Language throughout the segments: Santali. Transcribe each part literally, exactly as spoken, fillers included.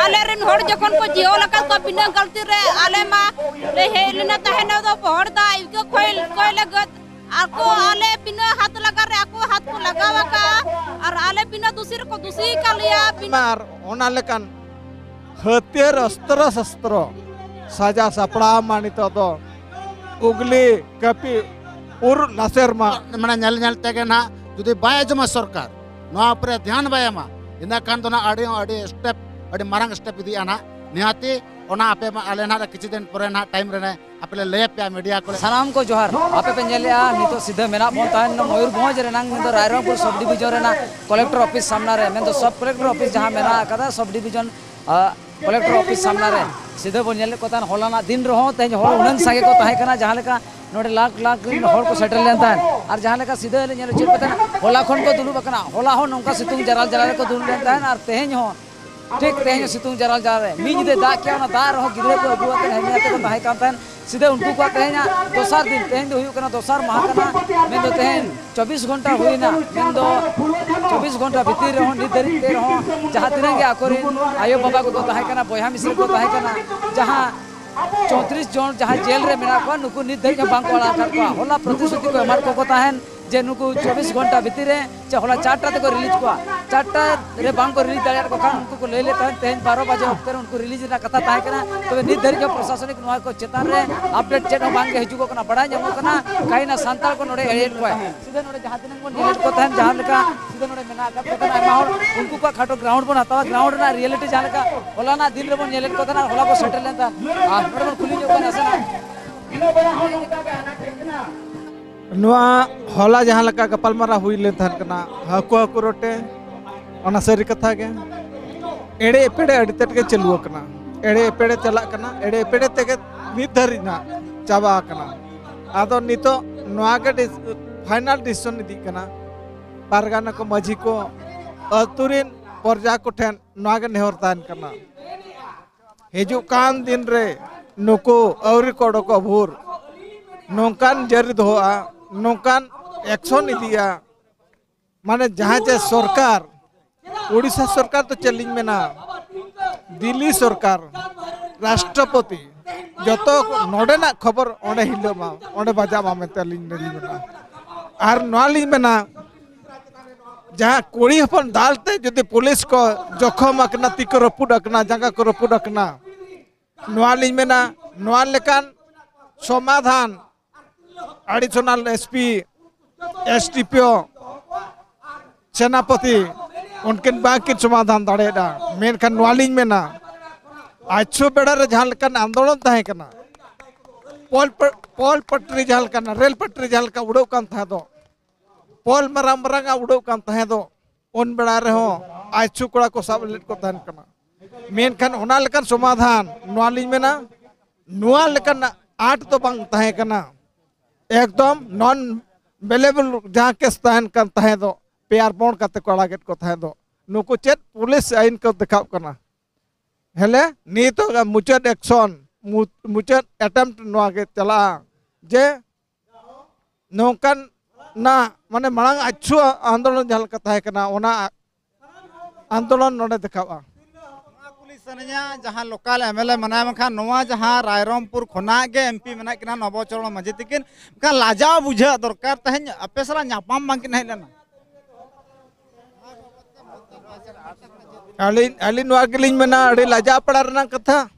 ᱟᱞᱮ ᱨᱮᱱ ᱦᱚᱲ ᱡᱚᱠᱷᱚᱱ ᱠᱚ ᱡᱤᱦᱚᱞ ᱟᱠᱟᱫ ᱠᱚᱣᱟ ᱵᱤᱱᱟᱹ ᱜᱟᱹᱞᱛᱤ ᱨᱮ, ᱟᱞᱮ ᱢᱟ ᱞᱮ ᱦᱮᱡ ᱞᱮᱱᱟ ᱛᱟᱦᱮᱱ ᱫᱚ ᱦᱚᱲ ᱫᱟ ᱟᱹᱭᱠᱟᱹ ᱠᱷᱚᱭ ᱠᱚᱭ ᱞᱟᱹᱜᱤᱫ᱾ ᱟᱠᱚ ᱟᱞᱮ ᱵᱤᱱᱟᱹ ᱦᱟᱛ ᱞᱟᱜᱟ ᱨᱮ ᱟᱠᱚ ᱦᱟᱛ ᱠᱚ ᱞᱟᱜᱟᱣ ᱟᱠᱟᱫᱼᱟ ᱟᱨ ᱟᱞᱮ ᱵᱤᱱᱟᱹ ᱫᱩᱥᱤ ᱨᱮᱠᱚ ᱫᱩᱥᱤ ᱟᱠᱟᱫ ᱞᱮᱭᱟ᱾ ᱵᱤᱱᱟᱹ ᱟᱨ ᱚᱱᱟ ᱞᱮᱠᱟᱱ ᱦᱟᱹᱛᱭᱟᱹᱨ ᱚᱥᱛᱨᱚ ᱥᱚᱥᱛᱨᱚ ᱥᱟᱡᱟᱣ ᱥᱟᱯᱲᱟᱣ ᱢᱟ ᱱᱤᱛᱚᱜ ᱫᱚ ᱩᱜᱽᱞᱤ ᱠᱟᱹᱯᱤ ᱩᱨ ᱞᱟᱥᱮᱨ ᱢᱟ᱾ ᱢᱟᱱᱮ ᱧᱮᱞ ᱧᱮᱞ ᱛᱮᱜᱮ ᱱᱟᱦᱟᱜ ᱡᱩᱫᱤ ᱵᱟᱭ ᱟᱸᱡᱚᱢᱟ ᱥᱚᱨᱠᱟᱨ, ᱱᱚᱣᱟ ᱩᱯᱨᱮ ᱫᱷᱮᱭᱟᱱ ᱵᱟᱭ ᱮᱢᱟ, ᱤᱱᱟᱹ ᱠᱷᱟᱱ ᱫᱚ ᱱᱟᱦᱟᱜ ᱟᱹᱰᱤ ᱟᱹᱰᱤ ᱥᱴᱮᱯ, ᱟᱹᱰᱤ ᱢᱟᱨᱟᱝ ᱥᱴᱮᱯ ᱤᱫᱤᱜᱼᱟ ᱱᱟᱦᱟᱜ᱾ ᱱᱤᱦᱟᱹᱛᱤ ᱚᱱᱟ ᱟᱯᱮ ᱢᱟ ᱟᱞᱮ ᱱᱟᱦᱟᱜ ᱠᱤᱪᱷᱩ ᱫᱤᱱ ᱯᱚᱨᱮ ᱱᱟᱦᱟᱜ ᱴᱟᱭᱤᱢ ᱨᱮ ᱟᱯᱮ ᱞᱮ ᱞᱟᱹᱭ ᱟᱯᱮᱭᱟ ᱢᱤᱰᱤᱭᱟ ᱠᱚᱨᱮ᱾ ᱥᱟᱱᱟᱢ ᱠᱚ ᱡᱚᱦᱟᱨ᱾ ᱟᱯᱮ ᱯᱮ ᱧᱮᱞᱮᱜᱼᱟ ᱱᱤᱛᱚᱜ ᱥᱤᱫᱷᱟᱹ ᱢᱮᱱᱟᱜ ᱵᱚᱱ ᱛᱟᱦᱮᱱ ᱢᱚᱭᱩᱨᱵᱷᱚᱸᱡᱽ ᱨᱮᱱᱟᱝ ᱢᱮᱱᱫᱚ ᱨᱟᱭᱨᱚᱝᱯᱩᱨ ᱥᱚᱵᱽ ᱰᱤᱵᱷᱤᱡᱚᱱ ᱨᱮᱱᱟᱜ ᱠᱚᱞᱮᱠᱴᱚᱨ ᱚᱯᱷᱤᱥ ᱥᱟᱢᱱᱟ ᱨᱮ, ᱢᱮᱱᱫᱚ ᱥᱚᱵᱽ ᱠᱚᱞᱮᱠᱴᱚᱨ ᱚᱯᱷᱤᱥ ᱡᱟᱦᱟᱸ ᱢᱮᱱᱟᱜ ᱟᱠᱟᱫᱟ ᱥᱚᱵᱽ ᱰᱤᱵᱷᱤᱡᱚᱱ ᱠᱚᱞᱮᱠᱴᱚᱨ ᱚᱯᱷᱤᱥ ᱥᱟᱢᱱᱟ ᱨᱮ᱾ ᱥᱤᱫᱷᱟᱹ ᱵᱚᱱ ᱧᱮᱞᱮᱫ ᱠᱚ ᱛᱟᱦᱮᱱ ᱦᱚᱞᱟᱱᱟᱜ ᱫᱤᱱ ᱨᱮᱦᱚᱸ ᱛᱮᱦᱮᱧ ᱦᱚᱲ ᱩᱱᱟᱹᱝ ᱥᱟᱸᱜᱮ ᱠᱚ ᱛᱟᱦᱮᱸ ᱠᱟᱱᱟ, ᱡᱟᱦᱟᱸ ᱞᱮᱠᱟ ᱱᱚᱰᱮ ᱞᱟᱠᱷ ᱞᱟᱠᱷ ᱨᱮᱱ ᱦᱚᱲ ᱠᱚ ᱥᱮᱴᱮᱨ ᱞᱮᱱ ᱛᱟᱦᱮᱸᱫ᱾ ᱟᱨ ᱡᱟᱦᱟᱸ ᱞᱮᱠᱟ ᱥᱤᱫᱷᱟᱹ ᱞᱮ ᱧᱮᱞ ᱦᱚᱪᱚᱭᱮᱫ ᱠᱚ ᱛᱟᱦᱮᱸᱫ, ᱦᱚᱞᱟ ᱠᱷᱚᱱ ᱠᱚ ᱫᱩᱲᱩᱵ ᱟᱠᱟᱱᱟ, ᱦᱚᱞᱟ ᱦᱚᱸ ᱱᱚᱝᱠᱟ ᱥᱤᱛᱩᱝ ᱡᱟᱨᱟᱞ ᱡᱟᱨᱟᱞ ᱨᱮᱠᱚ ᱫᱩᱲᱩᱵ ᱞᱮᱱ ᱛᱟᱦᱮᱸᱫ ᱟᱨ ᱛᱮᱦᱮᱧ ᱦᱚᱸ ᱴᱷᱤᱠ ᱛᱮᱦᱮᱧ ᱦᱚᱸ ᱥᱤᱛᱩᱝ ᱡᱟᱨᱟᱞ ᱡᱟᱨᱟᱞ ᱨᱮ ᱢᱤᱫ ᱧᱤᱫᱟᱹ ᱫᱟᱜ ᱠᱮᱜᱼᱟ, ᱚᱱᱟ ᱫᱟᱜ ᱨᱮᱦᱚᱸ ᱜᱤᱫᱽᱨᱟᱹ ᱠᱚ ᱟᱹᱜᱩ ᱟᱛᱮ ᱦᱮᱡ ᱟᱛᱮ ᱠᱚ ᱛᱟᱦᱮᱸ ᱠᱟᱱ ᱛᱟᱦᱮᱸᱫ᱾ ᱥᱤᱫᱷᱟᱹ ᱩᱱᱠᱩ ᱠᱚᱣᱟᱜ ᱛᱮᱦᱮᱧᱟᱜ ᱫᱚᱥᱟᱨ ᱫᱤᱱ, ᱛᱮᱦᱮᱧ ᱫᱚ ᱦᱩᱭᱩᱜ ᱠᱟᱱᱟ ᱫᱚᱥᱟᱨ ᱢᱟᱦᱟ ᱠᱟᱱᱟ, ᱢᱮᱱᱫᱚ ᱛᱮᱦᱮᱧ ᱪᱚᱵᱵᱤᱥ ᱜᱷᱚᱱᱴᱟ ᱦᱩᱭᱱᱟ, ᱢᱮᱱᱫᱚ ᱪᱚᱵᱵᱤᱥ ᱜᱷᱚᱱᱴᱟ ᱵᱷᱤᱛᱤᱨ ᱨᱮᱦᱚᱸ ᱱᱤᱛ ᱫᱷᱟᱹᱨᱤᱡ ᱛᱮ ᱨᱮᱦᱚᱸ ᱡᱟᱦᱟᱸ ᱛᱤᱱᱟᱹᱜ ᱜᱮ ᱟᱠᱚᱨᱮᱱ ᱟᱭᱳ ᱵᱟᱵᱟ ᱠᱚᱠᱚ ᱛᱟᱦᱮᱸ ᱠᱟᱱᱟ, ᱵᱚᱭᱦᱟ ᱢᱤᱥᱨᱟ ᱠᱚ ᱛᱟᱦᱮᱸ ᱠᱟᱱᱟ, ᱡᱟᱦᱟᱸ ᱪᱳᱭᱛᱨᱤᱥ ᱡᱚᱱ ᱡᱟᱦᱟᱸᱭ ᱡᱮᱞ ᱨᱮ ᱢᱮᱱᱟᱜ ᱠᱚᱣᱟ, ᱱᱩᱠᱩ ᱱᱤᱛ ᱫᱷᱟᱹᱨᱤᱡ ᱦᱚᱸ ᱵᱟᱝ ᱠᱚ ᱟᱲᱟᱜ ᱟᱠᱟᱫ ᱠᱚᱣᱟ᱾ ᱦᱚᱞᱟ ᱯᱨᱚᱛᱤᱥᱨᱩᱛᱤ ᱠᱚ ᱮᱢᱟᱫ ᱠᱚ ᱛᱟᱦᱮᱸᱱ ᱡᱮ ᱱᱩᱠᱩ ᱪᱚᱵᱵᱤᱥ ᱜᱷᱚᱱᱴᱟ ᱵᱷᱤᱛᱤᱨ ᱨᱮ ᱪᱮ ᱦᱚᱞᱟ ᱪᱟᱨᱴᱟ ᱛᱮᱠᱚ ᱨᱤᱞᱤᱡᱽ ᱠᱚᱣᱟ, ᱪᱟᱨᱴᱟ ᱨᱮ ᱵᱟᱝ ᱠᱚ ᱨᱤᱞᱤᱡᱽ ᱫᱟᱲᱮᱭᱟᱫ ᱠᱚ ᱠᱷᱟᱱ ᱩᱱᱠᱩ ᱠᱚ ᱞᱟᱹᱭ ᱞᱮᱫ ᱛᱟᱦᱮᱸᱱ ᱛᱮᱦᱮᱧ ᱵᱟᱨᱚ ᱵᱟᱡᱮ ᱚᱠᱛᱮ ᱨᱮ ᱩᱱᱠᱩ ᱨᱤᱞᱤᱡᱽ ᱨᱮᱱᱟᱜ ᱠᱟᱛᱷᱟ ᱛᱟᱦᱮᱸ ᱠᱟᱱᱟ᱾ ᱛᱚᱵᱮ ᱱᱤᱛ ᱫᱷᱟᱹᱨᱤᱡ ᱦᱚᱸ ᱯᱨᱚᱥᱟᱥᱚᱱᱤᱠ ᱱᱚᱣᱟ ᱠᱚ ᱪᱮᱛᱟᱱ ᱨᱮ ᱟᱯᱰᱮᱴ ᱪᱮᱫ ᱦᱚᱸ ᱵᱟᱝ ᱜᱮ ᱦᱤᱡᱩᱜᱚᱜ ᱠᱟᱱᱟ, ᱵᱟᱲᱟᱭ ᱧᱟᱢᱚᱜ ᱠᱟᱱᱟ ᱠᱟᱭᱱᱟ ᱥᱟᱱᱛᱟᱲ ᱠᱚ ᱱᱚᱰᱮ ᱮᱲᱮᱭᱮᱫ ᱠᱚᱣᱟ᱾ ᱥᱤᱫᱷᱟᱹ ᱱᱚᱰᱮ ᱡᱟᱦᱟᱸ ᱛᱤᱱᱟᱹᱜ ᱵᱚᱱ ᱧᱮᱞᱮᱫ ᱠᱚ ᱛᱟᱦᱮᱸᱱ, ᱡᱟᱦᱟᱸ ᱞᱮᱠᱟ ᱥᱤᱫᱷᱟᱹ ᱱᱚᱰᱮ ᱢᱮᱱᱟᱜ ᱟᱠᱟᱫ ᱠᱚ ᱛᱟᱦᱮᱸᱱ ᱟᱭᱢᱟ ᱦᱚᱲ, ᱩᱱᱠᱩ ᱠᱚᱣᱟᱜ ᱠᱷᱟᱴᱚ ᱜᱨᱟᱣᱩᱱᱰ ᱵᱚᱱ ᱦᱟᱛᱟᱣᱟ, ᱜᱨᱟᱣᱩᱱᱰ ᱨᱮᱱᱟᱜ ᱨᱤᱭᱮᱞᱤᱴᱤ ᱡᱟᱦᱟᱸ ᱞᱮᱠᱟ ᱦᱚᱞᱟᱱᱟᱜ ᱫᱤᱱ ᱨᱮᱵᱚᱱ ᱧᱮᱞᱮᱫ ᱠᱚ ᱛᱟᱦᱮᱸᱱᱟ ᱟᱨ ᱦᱚᱞᱟ ᱠᱚ ᱥᱮᱴᱮᱨ ᱞᱮᱱ ᱛᱟᱦᱮᱸᱱ᱾ ᱟᱨ ᱱᱚᱰᱮ ᱵᱚᱱ ᱠᱩᱞᱤ ᱧᱚᱜ ᱠᱚᱣᱟ ᱱᱟᱥᱮᱱᱟᱜ᱾ ᱱᱚᱣᱟ ᱦᱚᱞᱟ ᱡᱟᱦᱟᱸ ᱞᱮᱠᱟ ᱜᱟᱯᱟᱞᱢᱟᱨᱟᱣ ᱦᱩᱭ ᱞᱮᱱ ᱛᱟᱦᱮᱸᱱ ᱠᱟᱱᱟ, ᱦᱟᱹᱠᱩ ᱦᱟᱹᱠᱩ ᱨᱚᱴᱮ, ᱚᱱᱟ ᱥᱟᱹᱨᱤ ᱠᱟᱛᱷᱟ ᱜᱮ᱾ ᱮᱲᱮ ᱮᱯᱮᱲᱮ ᱟᱹᱰᱤ ᱛᱮᱫ ᱜᱮ ᱪᱟᱹᱞᱩ ᱟᱠᱟᱱᱟ, ᱮᱲᱮ ᱮᱯᱮᱲᱮ ᱪᱟᱞᱟᱜ ᱠᱟᱱᱟ, ᱮᱲᱮ ᱮᱯᱮᱲᱮ ᱛᱮᱜᱮ ᱱᱤᱛ ᱫᱷᱟᱹᱨᱤᱡ ᱱᱟᱜ ᱪᱟᱵᱟ ᱟᱠᱟᱱᱟ᱾ ᱟᱫᱚ ᱱᱤᱛᱚᱜ ᱱᱚᱣᱟ ᱜᱮ ᱰᱤᱥ-, ᱯᱷᱟᱭᱱᱟᱞ ᱰᱤᱥᱤᱥᱚᱱ ᱤᱫᱤᱜ ᱠᱟᱱᱟ᱾ ᱯᱟᱨᱜᱟᱱᱟ ᱠᱚ, ᱢᱟᱹᱡᱷᱤ ᱠᱚ, ᱟᱹᱛᱩ ᱨᱤᱱ ᱯᱨᱚᱡᱟ ᱠᱚᱴᱷᱮᱱ ᱱᱚᱣᱟ ᱜᱮ ᱱᱮᱦᱚᱨ ᱛᱟᱦᱮᱸᱱ ᱠᱟᱱᱟ, ᱦᱤᱡᱩᱜ ᱠᱟᱱ ᱫᱤᱱ ᱨᱮ ᱱᱩᱠᱩ ᱟᱹᱣᱨᱤ ᱠᱚ ᱚᱰᱚᱠᱚᱜ ᱵᱷᱳᱨ ᱱᱚᱝᱠᱟᱱ ᱡᱟᱹᱨᱤ ᱫᱚᱦᱚᱜᱼᱟ, ᱱᱚᱝᱠᱟᱱ ᱮᱠᱥᱚᱱ ᱤᱫᱤᱜᱼᱟ, ᱢᱟᱱᱮ ᱡᱟᱦᱟᱸ ᱡᱮ ᱥᱚᱨᱠᱟᱨ ᱳᱰᱤᱥᱟ ᱥᱚᱨᱠᱟᱨ ᱫᱚ ᱪᱮᱫ ᱞᱤᱧ ᱢᱮᱱᱟ, ᱫᱤᱞᱞᱤ ᱥᱚᱨᱠᱟᱨ, ᱨᱟᱥᱴᱨᱚᱯᱚᱛᱤ, ᱡᱚᱛᱚ ᱱᱚᱰᱮᱱᱟᱜ ᱠᱷᱚᱵᱚᱨ ᱚᱸᱰᱮ ᱦᱤᱞᱟᱹᱜ ᱢᱟ, ᱚᱸᱰᱮ ᱵᱟᱡᱟᱜ ᱢᱟ ᱢᱮᱱᱛᱮ ᱟᱹᱞᱤᱧ ᱞᱤᱧ ᱢᱮᱱᱟ᱾ ᱟᱨ ᱱᱚᱣᱟ ᱞᱤᱧ ᱢᱮᱱᱟ, ᱡᱟᱦᱟᱸ ᱠᱩᱲᱤ ᱦᱚᱯᱚᱱ ᱫᱟᱞ ᱛᱮ ᱡᱩᱫᱤ ᱯᱩᱞᱤᱥ ᱠᱚ ᱡᱚᱠᱷᱚᱢ ᱟᱠᱟᱱᱟ, ᱛᱤ ᱠᱚ ᱨᱟᱹᱯᱩᱫ ᱟᱠᱟᱱᱟ, ᱡᱟᱸᱜᱟ ᱠᱚ ᱨᱟᱹᱯᱩᱫ ᱟᱠᱟᱱᱟ, ᱱᱚᱣᱟ ᱞᱤᱧ ᱢᱮᱱᱟ, ᱱᱚᱣᱟ ᱞᱮᱠᱟᱱ ᱥᱚᱢᱟᱫᱷᱟᱱ additional S P, S D P O, ᱥᱮᱱᱟᱯᱚᱛᱤ, ᱩᱱᱠᱤᱱ ᱵᱟᱝᱠᱤᱱ ᱥᱚᱢᱟᱫᱷᱟᱱ ᱫᱟᱲᱮᱭᱟᱫᱟ᱾ ᱢᱮᱱᱠᱷᱟᱱ ᱱᱚᱣᱟ ᱞᱤᱧ ᱢᱮᱱᱟ, ᱟᱡᱥᱩ ᱵᱮᱲᱟ ᱨᱮ ᱡᱟᱦᱟᱸ ᱞᱮᱠᱟᱱ ᱟᱱᱫᱳᱞᱚᱱ ᱛᱟᱦᱮᱸ ᱠᱟᱱᱟ, ᱯᱚᱞ ᱯᱟ-, ᱯᱚᱞ ᱯᱟᱴᱨᱤ ᱡᱟᱦᱟᱸ ᱞᱮᱠᱟᱱᱟ, ᱨᱮᱞ ᱯᱟᱴᱨᱤ ᱡᱟᱦᱟᱸ ᱞᱮᱠᱟ ᱩᱰᱟᱹᱜ ᱠᱟᱱ ᱛᱟᱦᱮᱸ ᱫᱚ, ᱯᱚᱞ ᱢᱟᱨᱟᱝ ᱢᱟᱨᱟᱝ ᱟᱜ ᱩᱰᱟᱹᱜ ᱠᱟᱱ ᱛᱟᱦᱮᱸ ᱫᱚ, ᱩᱱ ᱵᱮᱲᱟ ᱨᱮᱦᱚᱸ ᱟᱡᱥᱩ ᱠᱚᱲᱟ ᱠᱚ ᱥᱟᱵ ᱞᱮᱫ ᱠᱚ ᱛᱟᱦᱮᱱ ᱠᱟᱱᱟ᱾ ᱢᱮᱱᱠᱷᱟᱱ ᱚᱱᱟ ᱞᱮᱠᱟᱱ ᱥᱚᱢᱟᱫᱷᱟᱱ, ᱱᱚᱣᱟ ᱞᱤᱧ ᱢᱮᱱᱟ, ᱱᱚᱣᱟ ᱞᱮᱠᱟᱱ ᱟᱸᱴ ᱫᱚ ᱵᱟᱝ ᱛᱟᱦᱮᱸ ᱠᱟᱱᱟ᱾ ᱮᱠᱫᱚᱢ ᱱᱚᱱ ᱵᱮᱞᱮᱵᱚᱞ ᱡᱟᱦᱟᱸ ᱠᱮᱥ ᱛᱟᱦᱮᱱ ᱠᱟᱱ ᱛᱟᱦᱮᱸ ᱫᱚ, ᱯᱮᱭᱟᱨ ᱵᱚᱱ ᱠᱟᱛᱮ ᱠᱚ ᱟᱲᱟᱜᱮᱫ ᱠᱚ ᱛᱟᱦᱮᱸ ᱫᱚ, ᱱᱩᱠᱩ ᱪᱮᱫ ᱯᱩᱞᱤᱥ ᱟᱹᱭᱤᱱ ᱠᱚ ᱫᱮᱠᱷᱟᱣ ᱠᱟᱱᱟ? ᱦᱮᱞᱮ ᱱᱤᱛᱚᱜ ᱢᱩᱪᱟᱹᱫ ᱮᱠᱥᱚᱱ, ᱢᱩ-, ᱢᱩᱪᱟᱹᱫ ᱮᱴᱮᱢᱯᱴ ᱱᱚᱣᱟ ᱜᱮ ᱪᱟᱞᱟᱜᱼᱟ ᱡᱮ ᱱᱚᱝᱠᱟᱱᱟᱜ, ᱢᱟᱱᱮ, ᱢᱟᱲᱟᱝ ᱟᱡᱥᱩ ᱟᱱᱫᱳᱞᱚᱱ ᱡᱟᱦᱟᱸ ᱞᱮᱠᱟ ᱛᱟᱦᱮᱸ ᱠᱟᱱᱟ, ᱚᱱᱟ ᱟᱱᱫᱳᱞᱚᱱ ᱱᱚᱰᱮ ᱫᱮᱠᱷᱟᱣᱟ᱾ ᱱᱚᱣᱟ ᱠᱩᱞᱤ ᱥᱟᱱᱟᱧᱟ, ᱡᱟᱦᱟᱸ ᱞᱳᱠᱟᱞ ᱮᱢ ᱮᱞ ᱮ ᱢᱮᱱᱟᱭᱟ, ᱢᱮᱱᱠᱷᱟᱱ ᱱᱚᱣᱟ ᱡᱟᱦᱟᱸ ᱨᱟᱭᱨᱚᱝᱯᱩᱨ ᱠᱷᱚᱱᱟᱜ ᱜᱮ ᱮᱢ ᱯᱤ ᱢᱮᱱᱟᱜ ᱠᱤᱱᱟ ᱱᱚᱵᱚᱪᱚᱨᱚᱬ ᱢᱟᱹᱡᱷᱤ ᱛᱤᱠᱤᱱ, ᱢᱮᱱᱠᱷᱟᱱ ᱞᱟᱡᱟᱣ ᱵᱩᱡᱷᱟᱹᱜ ᱫᱚᱨᱠᱟᱨ, ᱛᱮᱦᱮᱧ ᱟᱯᱮ ᱥᱟᱞᱟᱜ ᱧᱟᱯᱟᱢ ᱵᱟᱝᱠᱤᱱ ᱦᱮᱡ ᱞᱮᱱᱟ᱾ ᱟᱹᱞᱤᱧ, ᱟᱹᱞᱤᱧ ᱱᱚᱣᱟ ᱜᱮᱞᱤᱧ ᱢᱮᱱᱟ, ᱟᱹᱰᱤ ᱞᱟᱡᱟᱣ ᱯᱟᱲᱟ ᱨᱮᱱᱟᱜ ᱠᱟᱛᱷᱟ᱾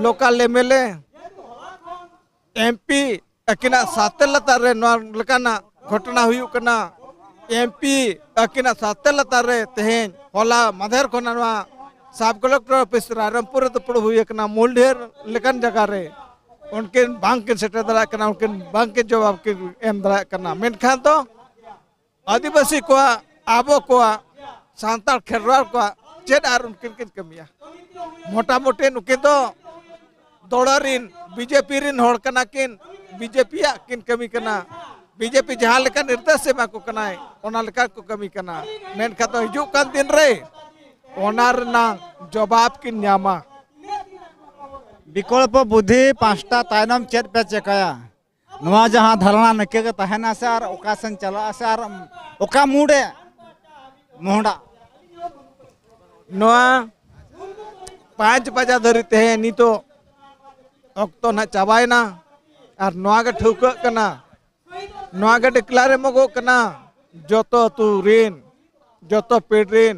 ᱞᱳᱠᱟᱞ ᱮᱢ ᱮᱞ ᱮ, ᱮᱢ ᱯᱤ ᱟᱹᱠᱤᱱᱟᱜ ᱥᱟᱛᱮ ᱞᱟᱛᱟᱨ ᱨᱮ ᱱᱚᱣᱟ ᱞᱮᱠᱟᱱᱟᱜ ᱜᱷᱚᱴᱚᱱᱟ ᱦᱩᱭᱩᱜ ᱠᱟᱱᱟ᱾ ᱮᱢ ᱯᱤ ᱟᱹᱠᱤᱱᱟᱜ ᱥᱟᱛᱮ ᱞᱟᱛᱟᱨ ᱨᱮ ᱛᱮᱦᱮᱧ ᱦᱚᱞᱟ ᱢᱟᱫᱷᱮᱨ ᱠᱷᱚᱱᱟᱜ ᱱᱚᱣᱟ ᱥᱟᱵ ᱠᱚᱞᱮᱠᱴᱚᱨ ᱚᱯᱷᱤᱥ ᱨᱟᱭᱨᱚᱝᱯᱩᱨ ᱨᱮ ᱫᱩᱯᱲᱩᱵ ᱦᱩᱭ ᱟᱠᱟᱱᱟ᱾ ᱢᱩᱞ ᱰᱷᱮᱨ ᱞᱮᱠᱟᱱ ᱡᱟᱭᱜᱟ ᱨᱮ ᱩᱱᱠᱤᱱ ᱵᱟᱝᱠᱤᱱ ᱥᱮᱴᱮᱨ ᱫᱟᱲᱮᱭᱟᱜ ᱠᱟᱱᱟ, ᱩᱱᱠᱤᱱ ᱵᱟᱝᱠᱤᱱ ᱡᱚᱵᱟᱵ ᱠᱤᱱ ᱮᱢ ᱫᱟᱲᱮᱭᱟᱜ ᱠᱟᱱᱟ᱾ ᱢᱮᱱᱠᱷᱟᱱ ᱫᱚ ᱟᱹᱫᱤᱵᱟᱹᱥᱤ ᱠᱚᱣᱟᱜ, ᱟᱵᱚ ᱠᱚᱣᱟᱜ, ᱥᱟᱱᱛᱟᱲ ᱠᱷᱮᱨᱣᱟᱲ ᱠᱚᱣᱟᱜ ᱪᱮᱫ ᱟᱨ ᱩᱱᱠᱤᱱ ᱠᱤᱱ ᱠᱟᱹᱢᱤᱭᱟ? ᱢᱚᱴᱟᱢᱩᱴᱤ ᱱᱩᱠᱤᱱ ᱫᱚ ᱫᱚᱲᱟ ᱨᱤᱱ, ᱵᱤ ᱡᱮ ᱯᱤ ᱨᱤᱱ ᱦᱚᱲ ᱠᱟᱱᱟ ᱠᱤᱱ, ᱵᱤ ᱡᱮ ᱯᱤ ᱭᱟᱜ ᱠᱤᱱ ᱠᱟᱹᱢᱤ ᱠᱟᱱᱟ᱾ ᱵᱤ ᱡᱮ ᱯᱤ ᱡᱟᱦᱟᱸ ᱞᱮᱠᱟ ᱱᱤᱨᱫᱮᱥ ᱮᱢᱟ ᱠᱚ ᱠᱟᱱᱟᱭ, ᱚᱱᱟ ᱞᱮᱠᱟ ᱠᱚ ᱠᱟᱹᱢᱤ ᱠᱟᱱᱟ᱾ ᱢᱮᱱᱠᱷᱟᱱ ᱫᱚ ᱦᱤᱡᱩᱜ ᱠᱟᱱ ᱫᱤᱱ ᱨᱮ ᱚᱱᱟ ᱨᱮᱱᱟᱜ ᱡᱚᱵᱟᱵ ᱠᱤᱱ ᱧᱟᱢᱟ᱾ ᱵᱤᱠᱚᱞᱯᱚ ᱵᱩᱫᱷᱤ ᱯᱟᱸᱪᱴᱟ ᱛᱟᱭᱱᱚᱢ ᱪᱮᱫ ᱯᱮ ᱪᱮᱠᱟᱭᱟ? ᱱᱚᱣᱟ ᱡᱟᱦᱟᱸ ᱫᱷᱟᱨᱱᱟ ᱱᱤᱝᱠᱟᱹ ᱜᱮ ᱛᱟᱦᱮᱱᱟ ᱥᱮ ᱟᱨ ᱚᱠᱟ ᱥᱮᱱ ᱪᱟᱞᱟᱜᱼᱟ ᱥᱮ ᱟᱨ ᱚᱠᱟ ᱢᱩᱰ ᱮ ᱢᱚᱦᱰᱟᱜ? ᱱᱚᱣᱟ ᱯᱟᱸᱪ ᱵᱟᱡᱟ ᱫᱷᱟᱹᱨᱤᱡ ᱛᱮᱦᱮᱧ ᱱᱤᱛᱚᱜ ᱚᱠᱛᱚ ᱱᱟᱦᱟᱜ ᱪᱟᱵᱟᱭᱮᱱᱟ᱾ ᱟᱨ ᱱᱚᱣᱟ ᱜᱮ ᱴᱷᱟᱹᱣᱠᱟᱹᱜ ᱠᱟᱱᱟ, ᱱᱚᱣᱟ ᱜᱮ ᱰᱤᱠᱞᱟᱨ ᱮᱢᱚᱜᱚᱜ ᱠᱟᱱᱟ, ᱡᱚᱛᱚ ᱟᱹᱛᱩ ᱨᱤᱱ, ᱡᱚᱛᱚ ᱯᱤᱲ ᱨᱤᱱ,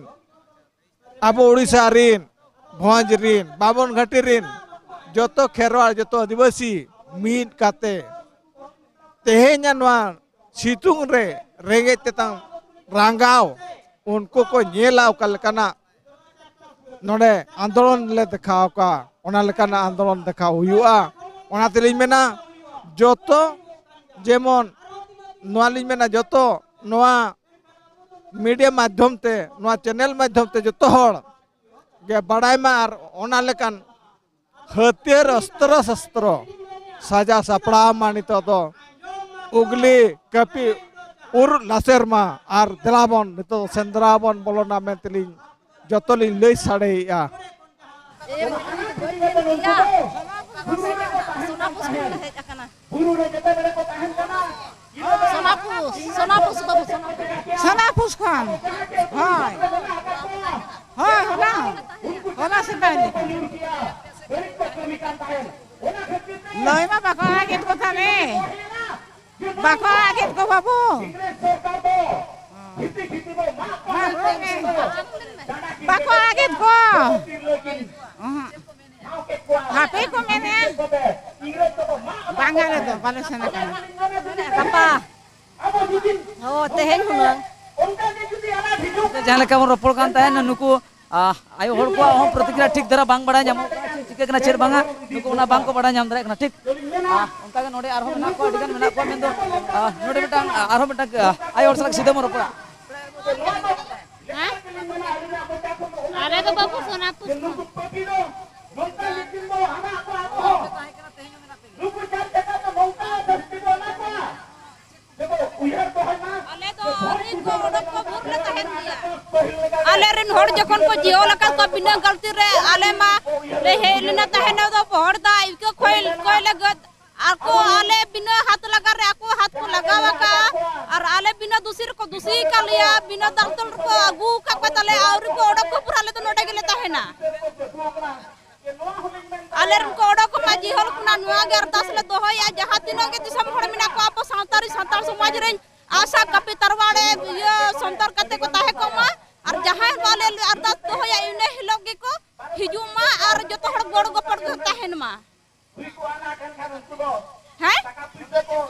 ᱟᱵᱚ ᱩᱲᱤᱥᱥᱟ ᱨᱤᱱ, ᱵᱷᱚᱸᱡᱽ ᱨᱤᱱ, ᱵᱟᱢᱚᱱ ᱜᱷᱟᱴᱤ ᱨᱤᱱ, ᱡᱚᱛᱚ ᱠᱷᱮᱨᱣᱟᱲ, ᱡᱚᱛᱚ ᱟᱹᱫᱤᱵᱟᱹᱥᱤ ᱢᱤᱫ ᱠᱟᱛᱮ ᱛᱮᱦᱮᱧᱟᱜ ᱱᱚᱣᱟ ᱥᱤᱛᱩᱝ ᱨᱮ ᱨᱮᱸᱜᱮᱡ ᱛᱮᱛᱟᱝ ᱨᱟᱸᱜᱟᱣ ᱩᱱᱠᱩ ᱠᱚ ᱧᱮᱞᱟ ᱚᱠᱟ ᱞᱮᱠᱟᱱᱟᱜ ᱱᱚᱰᱮ ᱟᱱᱫᱳᱞᱚᱱ ᱞᱮ ᱫᱮᱠᱷᱟᱣ ᱠᱚᱣᱟ, ᱚᱱᱟ ᱞᱮᱠᱟᱱᱟᱜ ᱟᱱᱫᱳᱞᱚᱱ ᱫᱮᱠᱷᱟᱣ ᱦᱩᱭᱩᱜᱼᱟ᱾ ᱚᱱᱟ ᱛᱮᱞᱤᱧ ᱢᱮᱱᱟ ᱡᱚᱛᱚ ᱡᱮᱢᱚᱱ ᱱᱚᱣᱟ ᱞᱤᱧ ᱢᱮᱱᱟ ᱡᱚᱛᱚ ᱱᱚᱣᱟ ᱢᱤᱰᱤᱭᱟ ᱢᱟᱫᱽᱫᱷᱚᱢ ᱛᱮ, ᱱᱚᱣᱟ ᱪᱮᱱᱮᱞ ᱢᱟᱫᱽᱫᱷᱚᱢ ᱛᱮ ᱡᱚᱛᱚ ᱦᱚᱲ ᱜᱮ ᱵᱟᱲᱟᱭ ᱢᱟ ᱟᱨ ᱚᱱᱟ ᱞᱮᱠᱟᱱ ᱦᱟᱹᱛᱭᱟᱹᱨ ᱚᱥᱛᱨᱚ ᱥᱚᱥᱛᱨᱚ ᱥᱟᱡᱟᱣ ᱥᱟᱯᱲᱟᱣ ᱢᱟ ᱱᱤᱛᱚᱜ ᱫᱚ ᱩᱜᱽᱞᱤ ᱠᱟᱹᱯᱤ ᱩᱨ ᱞᱟᱥᱮᱨ ᱢᱟ ᱟᱨ ᱫᱮᱞᱟ ᱵᱚᱱ ᱱᱤᱛᱚᱜ ᱫᱚ ᱥᱮᱸᱫᱽᱨᱟ ᱵᱚᱱ ᱵᱚᱞᱚᱱᱟ ᱢᱮᱱᱛᱮᱞᱤᱧ ᱡᱚᱛᱚ ᱞᱤᱧ ᱞᱟᱹᱭ ᱥᱟᱰᱮᱭᱮᱫᱼᱟ᱾ ᱮᱢ, ᱤᱭᱟᱹ, ᱥᱳᱱᱟᱯᱩᱨ ᱠᱷᱚᱱ ᱞᱮ ᱦᱮᱡ ᱟᱠᱟᱱᱟ᱾ ᱥᱳᱱᱟᱯᱩᱨ, ᱥᱳᱱᱟᱯᱩᱨ ᱵᱟᱹᱵᱩ, ᱥᱳᱱᱟᱯᱩᱨ᱾ ᱥᱳᱱᱟᱯᱩᱨ ᱠᱷᱚᱱ᱾ ᱦᱳᱭ᱾ ᱦᱳᱭ, ᱦᱚᱞᱟ᱾ ᱦᱚᱞᱟ ᱥᱮᱛᱟᱜ ᱞᱮᱠᱟ᱾ ᱞᱟᱹᱭ ᱢᱟ ᱵᱟᱠᱚ ᱟᱲᱟᱜᱮᱫ ᱠᱚ ᱛᱟᱞᱮ᱾ ᱵᱟᱠᱚ ᱟᱲᱟᱜᱮᱫ ᱠᱚ ᱵᱟᱹᱵᱩ᱾ ᱢᱟ ᱞᱟᱹᱭ ᱢᱮ᱾ ᱵᱟᱠᱚ ᱟᱲᱟᱜᱮᱫ ᱠᱚ᱾ ᱚᱦᱚᱸ᱾ ᱦᱟᱯᱮ ᱠᱚ ᱢᱮᱱᱮᱫ᱾ ᱵᱟᱝ, ᱟᱞᱮ ᱫᱚ ᱵᱟᱞᱮ ᱥᱮᱱ ᱟᱠᱟᱱᱟ᱾ ᱜᱟᱯᱟ᱾ ᱦᱳ, ᱛᱮᱦᱮᱧ ᱦᱩᱱᱟᱹᱝ᱾ ᱡᱟᱦᱟᱸ ᱞᱮᱠᱟ ᱵᱚᱱ ᱨᱚᱯᱚᱲ ᱠᱟᱱ ᱛᱟᱦᱮᱸᱱ, ᱱᱩᱠᱩ, ᱟ, ᱟᱭᱳ ᱦᱚᱲ ᱠᱚᱣᱟᱜ ᱦᱚᱸ ᱯᱨᱚᱛᱤᱠᱨᱤᱭᱟ ᱴᱷᱤᱠ ᱫᱷᱟᱨᱟ ᱵᱟᱝ ᱵᱟᱲᱟᱭ ᱧᱟᱢᱚᱜ ᱠᱟᱱᱟ, ᱪᱮᱫ ᱪᱤᱠᱟᱹᱜ ᱠᱟᱱᱟ, ᱪᱮᱫ ᱵᱟᱝᱟ, ᱱᱩᱠᱩ ᱚᱱᱟ ᱵᱟᱝ ᱠᱚ ᱵᱟᱲᱟᱭ ᱧᱟᱢ ᱫᱟᱲᱮᱭᱟᱜ ᱠᱟᱱᱟ, ᱴᱷᱤᱠ᱾ ᱟ, ᱚᱱᱠᱟᱜᱮ ᱱᱚᱰᱮ ᱟᱨᱦᱚᱸ ᱢᱮᱱᱟᱜ ᱠᱚᱣᱟ, ᱟᱹᱰᱤ ᱜᱟᱱ ᱢᱮᱱᱟᱜ ᱠᱚᱣᱟ, ᱢᱮᱱᱫᱚ, ᱟ, ᱱᱚᱰᱮ ᱢᱤᱫᱴᱟᱝ, ᱟ, ᱟᱨᱦᱚᱸ ᱢᱤᱫᱴᱟᱝ, ᱟ, ᱟᱭᱳ ᱦᱚᱲ ᱥᱟᱞᱟᱜ ᱥᱤᱫᱷᱟᱹ ᱵᱚᱱ ᱨᱚᱯᱚᱲᱟ᱾ ᱦᱮᱸ? ᱟᱞᱮ ᱫᱚ ᱵᱟᱹᱵᱩ ᱥᱳᱱᱟᱯᱩᱨ ᱠᱷᱚᱱ᱾ ᱟᱞᱮ ᱫᱚ ᱟᱹᱣᱨᱤ ᱠᱚ ᱚᱰᱚᱠ ᱠᱚ ᱵᱷᱳᱨ ᱞᱮ ᱛᱟᱦᱮᱱ ᱜᱮᱭᱟ᱾ ᱟᱞᱮ ᱨᱮᱱ ᱦᱚᱲ ᱡᱚᱠᱷᱚᱱ ᱠᱚ ᱡᱤᱦᱚᱞ ᱟᱠᱟᱫ ᱠᱚᱣᱟ ᱵᱤᱱᱟᱹ ᱜᱟᱹᱞᱛᱤ ᱨᱮ, ᱟᱞᱮ ᱢᱟ ᱞᱮ ᱦᱮᱡ ᱞᱮᱱᱟ ᱛᱟᱦᱮᱱ, ᱟᱫᱚ ᱦᱚᱲ ᱫᱟᱜ ᱤᱠᱟᱹ ᱠᱷᱚᱭ, ᱠᱚᱭ ᱞᱟᱹᱜᱤᱫ ᱟᱠᱚ ᱟᱞᱮ ᱵᱤᱱᱟᱹ ᱦᱟᱛ ᱞᱟᱜᱟ ᱨᱮ ᱟᱠᱚ ᱦᱟᱛ ᱠᱚ ᱞᱟᱜᱟᱣ ᱟᱠᱟᱫᱼᱟ᱾ ᱟᱨ ᱟᱞᱮ ᱵᱤᱱᱟᱹ ᱫᱩᱥᱤ ᱨᱮᱠᱚ ᱫᱩᱥᱤ ᱟᱠᱟᱫ ᱞᱮᱭᱟ, ᱵᱤᱱᱟᱹ ᱫᱟᱞ ᱛᱚᱞ ᱨᱮᱠᱚ ᱟᱹᱜᱩ ᱟᱠᱟᱫ ᱠᱚᱣᱟ ᱛᱟᱞᱮ, ᱟᱹᱣᱨᱤ ᱠᱚ ᱚᱰᱚᱠ ᱠᱚ ᱯᱩᱨᱟᱹ ᱟᱞᱮ ᱫᱚ ᱱᱚᱰᱮ ᱜᱮᱞᱮ ᱛᱟᱦᱮᱱᱟ᱾ ᱟᱞᱮ ᱨᱮᱱ ᱠᱚ ᱚᱰᱚᱠ ᱠᱚᱢᱟ ᱡᱤᱦᱚᱞ ᱠᱷᱚᱱᱟᱜ ᱱᱚᱣᱟ ᱜᱮ ᱟᱨᱫᱟᱥ ᱞᱮ ᱫᱚᱦᱚᱭᱟ, ᱡᱟᱦᱟᱸ ᱛᱤᱱᱟᱹᱜ ᱜᱮ ᱫᱤᱥᱚᱢ ᱦᱚᱲ ᱢᱮᱱᱟᱜ ᱠᱚᱣᱟ, ᱟᱵᱚ ᱥᱟᱶᱛᱟ ᱨᱮ ᱥᱟᱱᱛᱟᱲ ᱥᱚᱢᱟᱡᱽ ᱨᱮᱱ ᱟᱥᱟ ᱠᱟᱹᱯᱤ ᱛᱟᱨᱣᱟᱲᱮ ᱤᱭᱟᱹ ᱥᱚᱱᱛᱚᱨ ᱠᱟᱛᱮ ᱠᱚ ᱛᱟᱦᱮᱸ ᱠᱚᱜ ᱢᱟ᱾ ᱟᱨ ᱡᱟᱦᱟᱸ ᱦᱤᱞᱳᱜ ᱟᱞᱮ ᱟᱨᱫᱟᱥ ᱫᱚᱦᱚᱭᱟ, ᱤᱱᱟᱹ ᱦᱤᱞᱳᱜ ᱜᱮᱠᱚ ᱦᱤᱡᱩᱜ ᱢᱟ ᱟᱨ ᱡᱚᱛᱚ ᱦᱚᱲ ᱜᱚᱲᱚ ᱜᱚᱯᱚᱲ ᱠᱚ ᱛᱟᱦᱮᱱ ᱢᱟ᱾ ᱦᱮᱸ?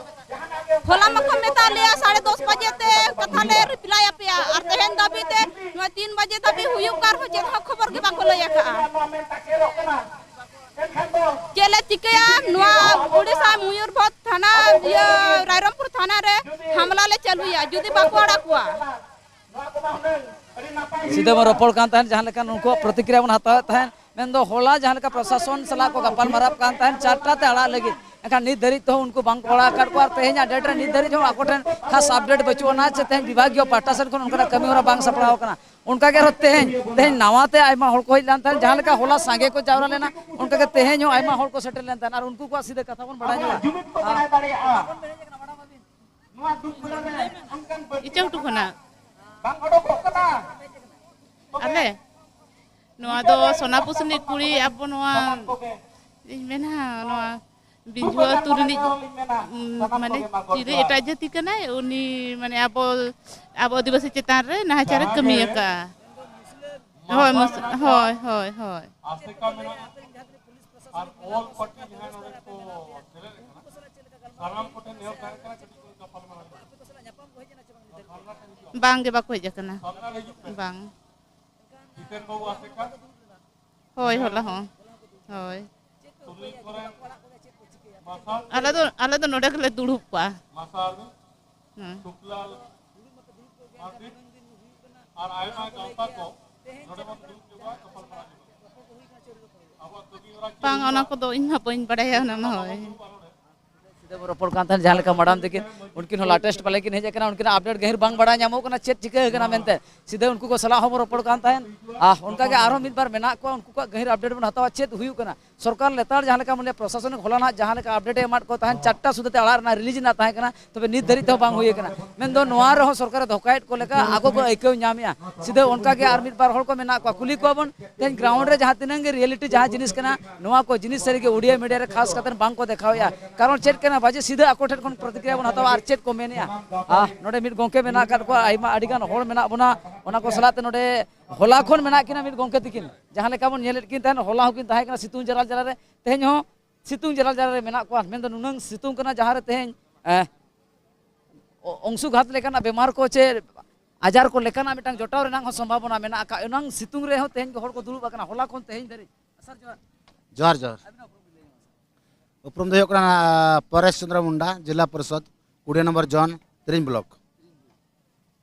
ᱦᱚᱞᱟ ᱢᱟᱠᱚ ᱢᱮᱛᱟ ᱞᱮᱭᱟ ᱥᱟᱲᱮ ᱫᱚᱥ ᱵᱟᱡᱮ ᱛᱮ ᱠᱟᱛᱷᱟ ᱞᱮ ᱨᱤᱯᱞᱟᱭ ᱟᱯᱮᱭᱟ, ᱟᱨ ᱛᱮᱦᱮᱧ ᱫᱷᱟᱹᱵᱤᱡ ᱛᱮ ᱱᱚᱣᱟ ᱛᱤᱱ ᱵᱟᱡᱮ ᱫᱷᱟᱹᱵᱤᱡ ᱦᱩᱭᱩᱜ ᱠᱟᱱ ᱨᱮᱦᱚᱸ ᱪᱮᱫ ᱦᱚᱸ ᱠᱷᱚᱵᱚᱨ ᱜᱮ ᱵᱟᱠᱚ ᱞᱟᱹᱭ ᱟᱠᱟᱫᱼᱟ᱾ ᱪᱮᱫ ᱞᱮ ᱪᱤᱠᱟᱹᱭᱟ? ᱱᱚᱣᱟ ᱩᱲᱤᱥᱥᱟ ᱢᱚᱭᱩᱨᱵᱷᱚᱸᱡᱽ ᱛᱷᱟᱱᱟ, ᱤᱭᱟᱹ, ᱨᱟᱭᱨᱚᱝᱯᱩᱨ ᱛᱷᱟᱱᱟ ᱨᱮ ᱦᱟᱢᱞᱟ ᱞᱮ ᱪᱟᱹᱞᱩᱭᱟ ᱡᱩᱫᱤ ᱵᱟᱠᱚ ᱟᱲᱟᱜ ᱠᱚᱣᱟ᱾ ᱥᱤᱫᱷᱟᱹ ᱵᱚᱱ ᱨᱚᱯᱚᱲ ᱠᱟᱱ ᱛᱟᱦᱮᱸᱫ, ᱡᱟᱦᱟᱸ ᱞᱮᱠᱟ ᱱᱩᱠᱩᱣᱟᱜ ᱯᱨᱚᱛᱤᱠᱨᱤᱭᱟ ᱵᱚᱱ ᱦᱟᱛᱟᱣᱮᱫ ᱛᱟᱦᱮᱸᱫ᱾ ᱢᱮᱱᱫᱚ ᱦᱚᱞᱟ ᱡᱟᱦᱟᱸ ᱞᱮᱠᱟ ᱯᱨᱚᱥᱟᱥᱚᱱ ᱥᱟᱞᱟᱜ ᱠᱚ ᱜᱟᱯᱟᱞ ᱢᱟᱨᱟᱣ ᱠᱟᱱ ᱛᱟᱦᱮᱸᱫ ᱪᱟᱨᱴᱟ ᱛᱮ ᱟᱲᱟᱜ ᱞᱟᱹᱜᱤᱫ, ᱮᱱᱠᱷᱟᱱ ᱱᱤᱛ ᱫᱷᱟᱹᱨᱤᱡ ᱛᱮᱦᱚᱸ ᱩᱱᱠᱩ ᱵᱟᱝ ᱠᱚ ᱟᱲᱟᱜ ᱟᱠᱟᱫ ᱠᱚᱣᱟ᱾ ᱟᱨ ᱛᱮᱦᱮᱧᱟᱜ ᱰᱮᱴ ᱨᱮ ᱱᱤᱛ ᱫᱷᱟᱹᱨᱤᱡ ᱦᱚᱸ ᱟᱠᱚ ᱴᱷᱮᱱ ᱠᱷᱟᱥ ᱟᱯᱰᱮᱴ ᱵᱟᱹᱪᱩᱜ ᱟᱱᱟ ᱪᱮ ᱛᱮᱦᱮᱧ ᱵᱤᱵᱷᱟᱜᱤᱭᱚ ᱯᱟᱦᱴᱟ ᱥᱮᱫ ᱠᱷᱚᱱ ᱚᱱᱠᱟᱱᱟᱜ ᱠᱟᱹᱢᱤ ᱦᱚᱨᱟ ᱵᱟᱝ ᱥᱟᱯᱲᱟᱣ ᱟᱠᱟᱱᱟ᱾ ᱚᱱᱠᱟ ᱜᱮ ᱟᱨᱦᱚᱸ ᱛᱮᱦᱮᱧ, ᱛᱮᱦᱮᱧ ᱱᱟᱣᱟ ᱛᱮ ᱟᱭᱢᱟ ᱦᱚᱲ ᱠᱚ ᱦᱮᱡ ᱞᱮᱱ ᱛᱟᱦᱮᱸᱫ, ᱡᱟᱦᱟᱸ ᱞᱮᱠᱟ ᱦᱚᱞᱟ ᱥᱟᱸᱜᱮ ᱠᱚ ᱡᱟᱣᱨᱟ ᱞᱮᱱᱟ, ᱚᱱᱠᱟ ᱜᱮ ᱛᱮᱦᱮᱧ ᱦᱚᱸ ᱟᱭᱢᱟ ᱦᱚᱲ ᱠᱚ ᱥᱮᱴᱮᱨ ᱞᱮᱱ ᱛᱟᱦᱮᱸᱫ᱾ ᱟᱨ ᱩᱱᱠᱩ ᱠᱚᱣᱟᱜ ᱥᱤᱫᱷᱟᱹ ᱠᱟᱛᱷᱟ ᱵᱚᱱ ᱵᱟᱲᱟᱭ ᱧᱚᱜᱟ᱾ ᱤᱪᱟᱹᱜᱷᱩᱴᱩ ᱠᱷᱚᱱᱟᱜ᱾ ᱟᱞᱮ ᱱᱚᱣᱟ ᱫᱚ ᱥᱳᱱᱟᱯᱩᱥᱱᱤ ᱠᱩᱲᱤ, ᱟᱵᱚ ᱱᱚᱣᱟ, ᱤᱧ ᱢᱮᱱᱟ, ᱱᱚᱣᱟ ᱵᱤᱡᱷᱩ ᱟᱹᱛᱩ ᱨᱤᱱᱤᱡ, ᱩᱢ, ᱢᱟᱱᱮ ᱪᱤᱞᱤ ᱮᱴᱟᱜ ᱡᱟᱹᱛᱤ ᱠᱟᱱᱟᱭ ᱩᱱᱤ, ᱢᱟᱱᱮ ᱟᱵᱚ, ᱟᱵᱚ ᱟᱹᱫᱤᱵᱟᱹᱥᱤ ᱪᱮᱛᱟᱱ ᱨᱮ ᱱᱟᱦᱟᱪᱟᱨᱮ ᱠᱟᱹᱢᱤ ᱟᱠᱟᱫᱼᱟ᱾ ᱦᱳᱭ, ᱢᱩᱥ-, ᱦᱳᱭ, ᱦᱳᱭ, ᱦᱳᱭ᱾ ᱟᱥᱮᱠᱟ ᱢᱮᱱᱟᱜᱼᱟ ᱟᱨ ᱚᱞ ᱯᱟᱹᱴᱤ ᱡᱟᱦᱟᱸᱭ ᱱᱚᱰᱮ ᱠᱚ ᱥᱮᱞᱮᱫ ᱟᱠᱟᱱᱟ, ᱥᱟᱱᱟᱢ ᱠᱚᱴᱷᱮᱱ ᱱᱮᱦᱚᱨ ᱛᱟᱦᱮᱸ ᱠᱟᱱᱟ, ᱠᱟᱹᱴᱤᱡ ᱠᱚ ᱜᱟᱯᱟᱞ ᱢᱟᱨᱟᱣ ᱧᱚᱜᱼᱟ᱾ ᱵᱟᱝ ᱜᱮ, ᱵᱟᱠᱚ ᱦᱮᱡ ᱟᱠᱟᱱᱟ᱾ ᱵᱟᱝ᱾ ᱡᱤᱛᱮᱱ ᱵᱟᱹᱵᱩ ᱟᱥᱮᱠᱟ, ᱦᱳᱭ, ᱦᱚᱞᱟ ᱦᱚᱸ᱾ ᱦᱳᱭ᱾ ᱥᱩᱱᱤᱞ ᱥᱚᱨᱮᱱ, ᱢᱟᱨᱥᱟᱞ, ᱟᱞᱮ ᱫᱚ, ᱟᱞᱮ ᱫᱚ ᱱᱚᱰᱮ ᱜᱮᱞᱮ ᱫᱩᱲᱩᱵ ᱠᱚᱜᱼᱟ᱾ ᱢᱟᱨᱥᱟᱞ, ᱦᱮᱸ᱾ ᱥᱩᱠᱞᱟᱞ ᱢᱟᱨᱰᱤ ᱟᱨ ᱟᱭᱢᱟ ᱜᱟᱶᱛᱟ ᱠᱚ ᱱᱚᱰᱮ ᱵᱚᱱ ᱫᱩᱲᱩᱵ ᱧᱚᱜᱚᱜᱼᱟ, ᱜᱟᱯᱟᱞ ᱢᱟᱨᱟᱣ ᱧᱚᱜᱚᱜᱼᱟ᱾ ᱟᱵᱚᱣᱟᱜ ᱠᱟᱹᱢᱤ ᱦᱚᱨᱟ ᱪᱮᱫ ᱵᱟᱝ, ᱚᱱᱟ ᱦᱩᱭᱩᱜᱼᱟ, ᱠᱚᱫᱚ ᱤᱧ ᱢᱟ ᱵᱟᱹᱧ ᱵᱟᱲᱟᱭᱟ ᱚᱱᱟ ᱢᱟ᱾ ᱚᱱᱟ ᱦᱳᱭ᱾ ᱵᱟᱵᱚᱱ ᱫᱩᱲᱩᱵᱼᱟ ᱱᱚᱰᱮ᱾ ᱥᱤᱫᱷᱟᱹ ᱵᱚᱱ ᱨᱚᱯᱚᱲ ᱠᱟᱱ ᱛᱟᱦᱮᱸᱫ, ᱡᱟᱦᱟᱸ ᱞᱮᱠᱟ ᱢᱟᱰᱟᱢ ᱛᱟᱹᱠᱤᱱ, ᱩᱱᱠᱤᱱ ᱦᱚᱸ latest ᱯᱟᱞᱮ ᱠᱤᱱ ᱦᱮᱡ ᱟᱠᱟᱱᱟ, ᱩᱱᱠᱤᱱᱟᱜ update ᱜᱟᱹᱦᱤᱨ ᱵᱟᱝ ᱵᱟᱲᱟᱭ ᱧᱟᱢᱚᱜ ᱠᱟᱱᱟ ᱪᱮᱫ ᱪᱤᱠᱟᱹ ᱟᱠᱟᱱᱟ ᱢᱮᱱᱛᱮ᱾ ᱥᱤᱫᱷᱟᱹ ᱩᱱᱠᱩ ᱠᱚ ᱥᱟᱞᱟᱜ ᱦᱚᱸᱵᱚᱱ ᱨᱚᱯᱚᱲ ᱠᱟᱱ ᱛᱟᱦᱮᱸᱫ᱾ ᱟᱨ ᱚᱱᱠᱟᱜᱮ ᱟᱨᱦᱚᱸ ᱢᱤᱫ ᱵᱟᱨ ᱢᱮᱱᱟᱜ ᱠᱚᱣᱟ, ᱩᱱᱠᱩ ᱠᱚᱣᱟᱜ ᱜᱟᱹᱦᱤᱨ update ᱵᱚᱱ ᱦᱟᱛᱟᱣᱟ ᱪᱮᱫ ᱦᱩᱭᱩᱜ ᱠᱟᱱᱟ᱾ ᱥᱚᱨᱠᱟᱨ ᱞᱮᱛᱟᱲ ᱡᱟᱦᱟᱸ ᱞᱮᱠᱟ ᱢᱟᱱᱮ ᱯᱨᱚᱥᱟᱥᱚᱱᱤᱠ ᱦᱚᱞᱟ ᱱᱟᱜ ᱡᱟᱦᱟᱸ ᱞᱮᱠᱟ ᱟᱯᱰᱮᱴ ᱮ ᱮᱢᱟᱫ ᱠᱚ ᱛᱟᱦᱮᱸᱫ, ᱪᱟᱨᱴᱟ ᱥᱩᱫᱷᱟᱹ ᱛᱮ ᱟᱲᱟᱜ ᱨᱮᱱᱟᱜ ᱨᱤᱞᱤᱡᱽ ᱨᱮᱱᱟᱜ ᱛᱟᱦᱮᱸ ᱠᱟᱱᱟ, ᱛᱚᱵᱮ ᱱᱤᱛ ᱫᱷᱟᱹᱨᱤᱡ ᱛᱮᱦᱚᱸ ᱵᱟᱝ ᱦᱩᱭ ᱟᱠᱟᱱᱟ᱾ ᱢᱮᱱᱫᱚ ᱱᱚᱣᱟ ᱨᱮᱦᱚᱸ ᱥᱚᱨᱠᱟᱨᱮ ᱫᱷᱚᱠᱟᱭᱮᱫ ᱠᱚ ᱞᱮᱠᱟ ᱟᱠᱚ ᱠᱚ ᱟᱹᱭᱠᱟᱹᱣ ᱧᱟᱢᱮᱜᱼᱟ᱾ ᱥᱤᱫᱷᱟᱹ ᱚᱱᱠᱟ ᱜᱮ ᱟᱨ ᱢᱤᱫ ᱵᱟᱨ ᱦᱚᱲ ᱠᱚ ᱢᱮᱱᱟᱜ ᱠᱚᱣᱟ, ᱠᱩᱞᱤ ᱠᱚᱣᱟ ᱵᱚᱱ, ᱛᱮᱦᱮᱧ ᱜᱨᱟᱣᱩᱱᱰ ᱨᱮ ᱡᱟᱦᱟᱸ ᱛᱤᱱᱟᱹᱜ ᱜᱮ ᱨᱤᱭᱮᱞᱤᱴᱤ ᱡᱟᱦᱟᱸ ᱡᱤᱱᱤᱥ ᱠᱟᱱᱟ, ᱱᱚᱣᱟ ᱠᱚ ᱡᱤᱱᱤᱥ ᱥᱟᱹᱨᱤ ᱜᱮ ᱳᱰᱤᱭᱟ ᱢᱤᱰᱤᱭᱟ ᱨᱮ ᱠᱷᱟᱥ ᱠᱟᱛᱮ ᱵᱟᱝ ᱠᱚ ᱫᱮᱠᱷᱟᱣᱮᱜᱼᱟ᱾ ᱠᱟᱨᱚᱱ ᱪᱮᱫ ᱠᱟᱱᱟ, ᱵᱟᱡᱮ ᱥᱤᱫᱷᱟᱹ ᱟᱠᱚ ᱴᱷᱮᱱ ᱠᱷᱚᱱ ᱯᱨᱚᱛᱤᱠᱨᱤᱭᱟ ᱵᱚᱱ ᱦᱟᱛᱟᱣᱟ ᱟᱨ ᱪᱮᱫ ᱠᱚ ᱢᱮᱱᱮᱜᱼᱟ᱾ ᱟᱨ ᱱᱚᱰᱮ ᱢᱤᱫ ᱜᱚᱢᱠᱮ ᱢᱮᱱᱟᱜ ᱟᱠᱟᱫ ᱠᱚᱣᱟ, ᱟᱭᱢᱟ ᱟᱹᱰᱤ ᱜᱟᱱ ᱦᱚᱲ ᱢᱮᱱᱟᱜ ᱵᱚᱱᱟ, ᱚᱱᱟ ᱠᱚ ᱥᱟᱞᱟᱜ ᱛᱮ ᱱᱚᱰᱮ ᱦᱚᱞᱟ ᱠᱷᱚᱱ ᱢᱮᱱᱟᱜ ᱠᱤᱱᱟ ᱢᱤᱫ ᱜᱚᱢᱠᱮ ᱛᱤᱠᱤᱱ, ᱡᱟᱦᱟᱸ ᱞᱮᱠᱟ ᱵᱚᱱ ᱧᱮᱞᱮᱫ ᱠᱤᱱ ᱛᱟᱦᱮᱸᱫ, ᱦᱚᱞᱟ ᱦᱚᱸᱠᱤᱱ ᱛᱟᱦᱮᱸ ᱠᱟᱱᱟ ᱥᱤᱛᱩᱝ ᱡᱟᱞᱟᱞ ᱡᱟᱞᱟ ᱨᱮ, ᱛᱮᱦᱮᱧ ᱦᱚᱸ ᱥᱤᱛᱩᱝ ᱡᱟᱞᱟᱞ ᱡᱟᱞᱟ ᱨᱮ ᱢᱮᱱᱟᱜ ᱠᱚᱣᱟ᱾ ᱢᱮᱱᱫᱚ ᱱᱩᱱᱟᱹᱝ ᱥᱤᱛᱩᱝ ᱠᱟᱱᱟ, ᱡᱟᱦᱟᱸ ᱨᱮ ᱛᱮᱦᱮᱧ, ᱮ, ᱚ-, ᱚᱝᱥᱩᱜᱷᱟᱛ ᱞᱮᱠᱟᱱᱟᱜ ᱵᱮᱢᱟᱨ ᱠᱚ ᱪᱮ ᱟᱡᱟᱨ ᱠᱚ ᱞᱮᱠᱟᱱᱟᱜ ᱢᱤᱫᱴᱟᱝ ᱡᱚᱴᱟᱣ ᱨᱮᱱᱟᱜ ᱦᱚᱸ ᱥᱚᱢᱵᱷᱟᱵᱚᱱᱟ ᱢᱮᱱᱟᱜ ᱟᱠᱟᱫ᱾ ᱚᱱᱟᱝ ᱥᱤᱛᱩᱝ ᱨᱮᱦᱚᱸ ᱛᱮᱦᱮᱧ ᱦᱚᱲ ᱠᱚ ᱫᱩᱲᱩᱵ ᱟᱠᱟᱱᱟ, ᱦᱚᱞᱟ ᱠᱷᱚᱱ ᱛᱮᱦᱮᱧ ᱫᱷᱟᱹᱨᱤᱡ᱾ ᱥᱟᱨ, ᱡᱚᱦᱟᱨ᱾ ᱡᱚᱦᱟᱨ, ᱡᱚᱦᱟᱨ᱾ ᱟᱹᱵᱤᱱᱟᱜ ᱩᱯᱨᱩᱢ ᱵᱤᱱ ᱞᱟᱹᱭ ᱧᱚᱜ ᱢᱟᱥᱮ᱾ ᱩᱯᱨᱩᱢ ᱫᱚ ᱦᱩᱭᱩᱜ ᱠᱟᱱᱟ, ᱟᱸ, ᱯᱚᱨᱮᱥ ᱪᱚᱱᱫᱨᱚ ᱢᱩᱱᱰᱟ, ᱡᱮᱞᱟ ᱯᱚᱨᱤᱥᱚᱫ, ᱠᱩᱲᱤ ᱱᱚᱢᱵᱚᱨ ᱡᱳᱱ, ᱛᱤᱨᱤᱧ ᱵᱞᱚᱠ᱾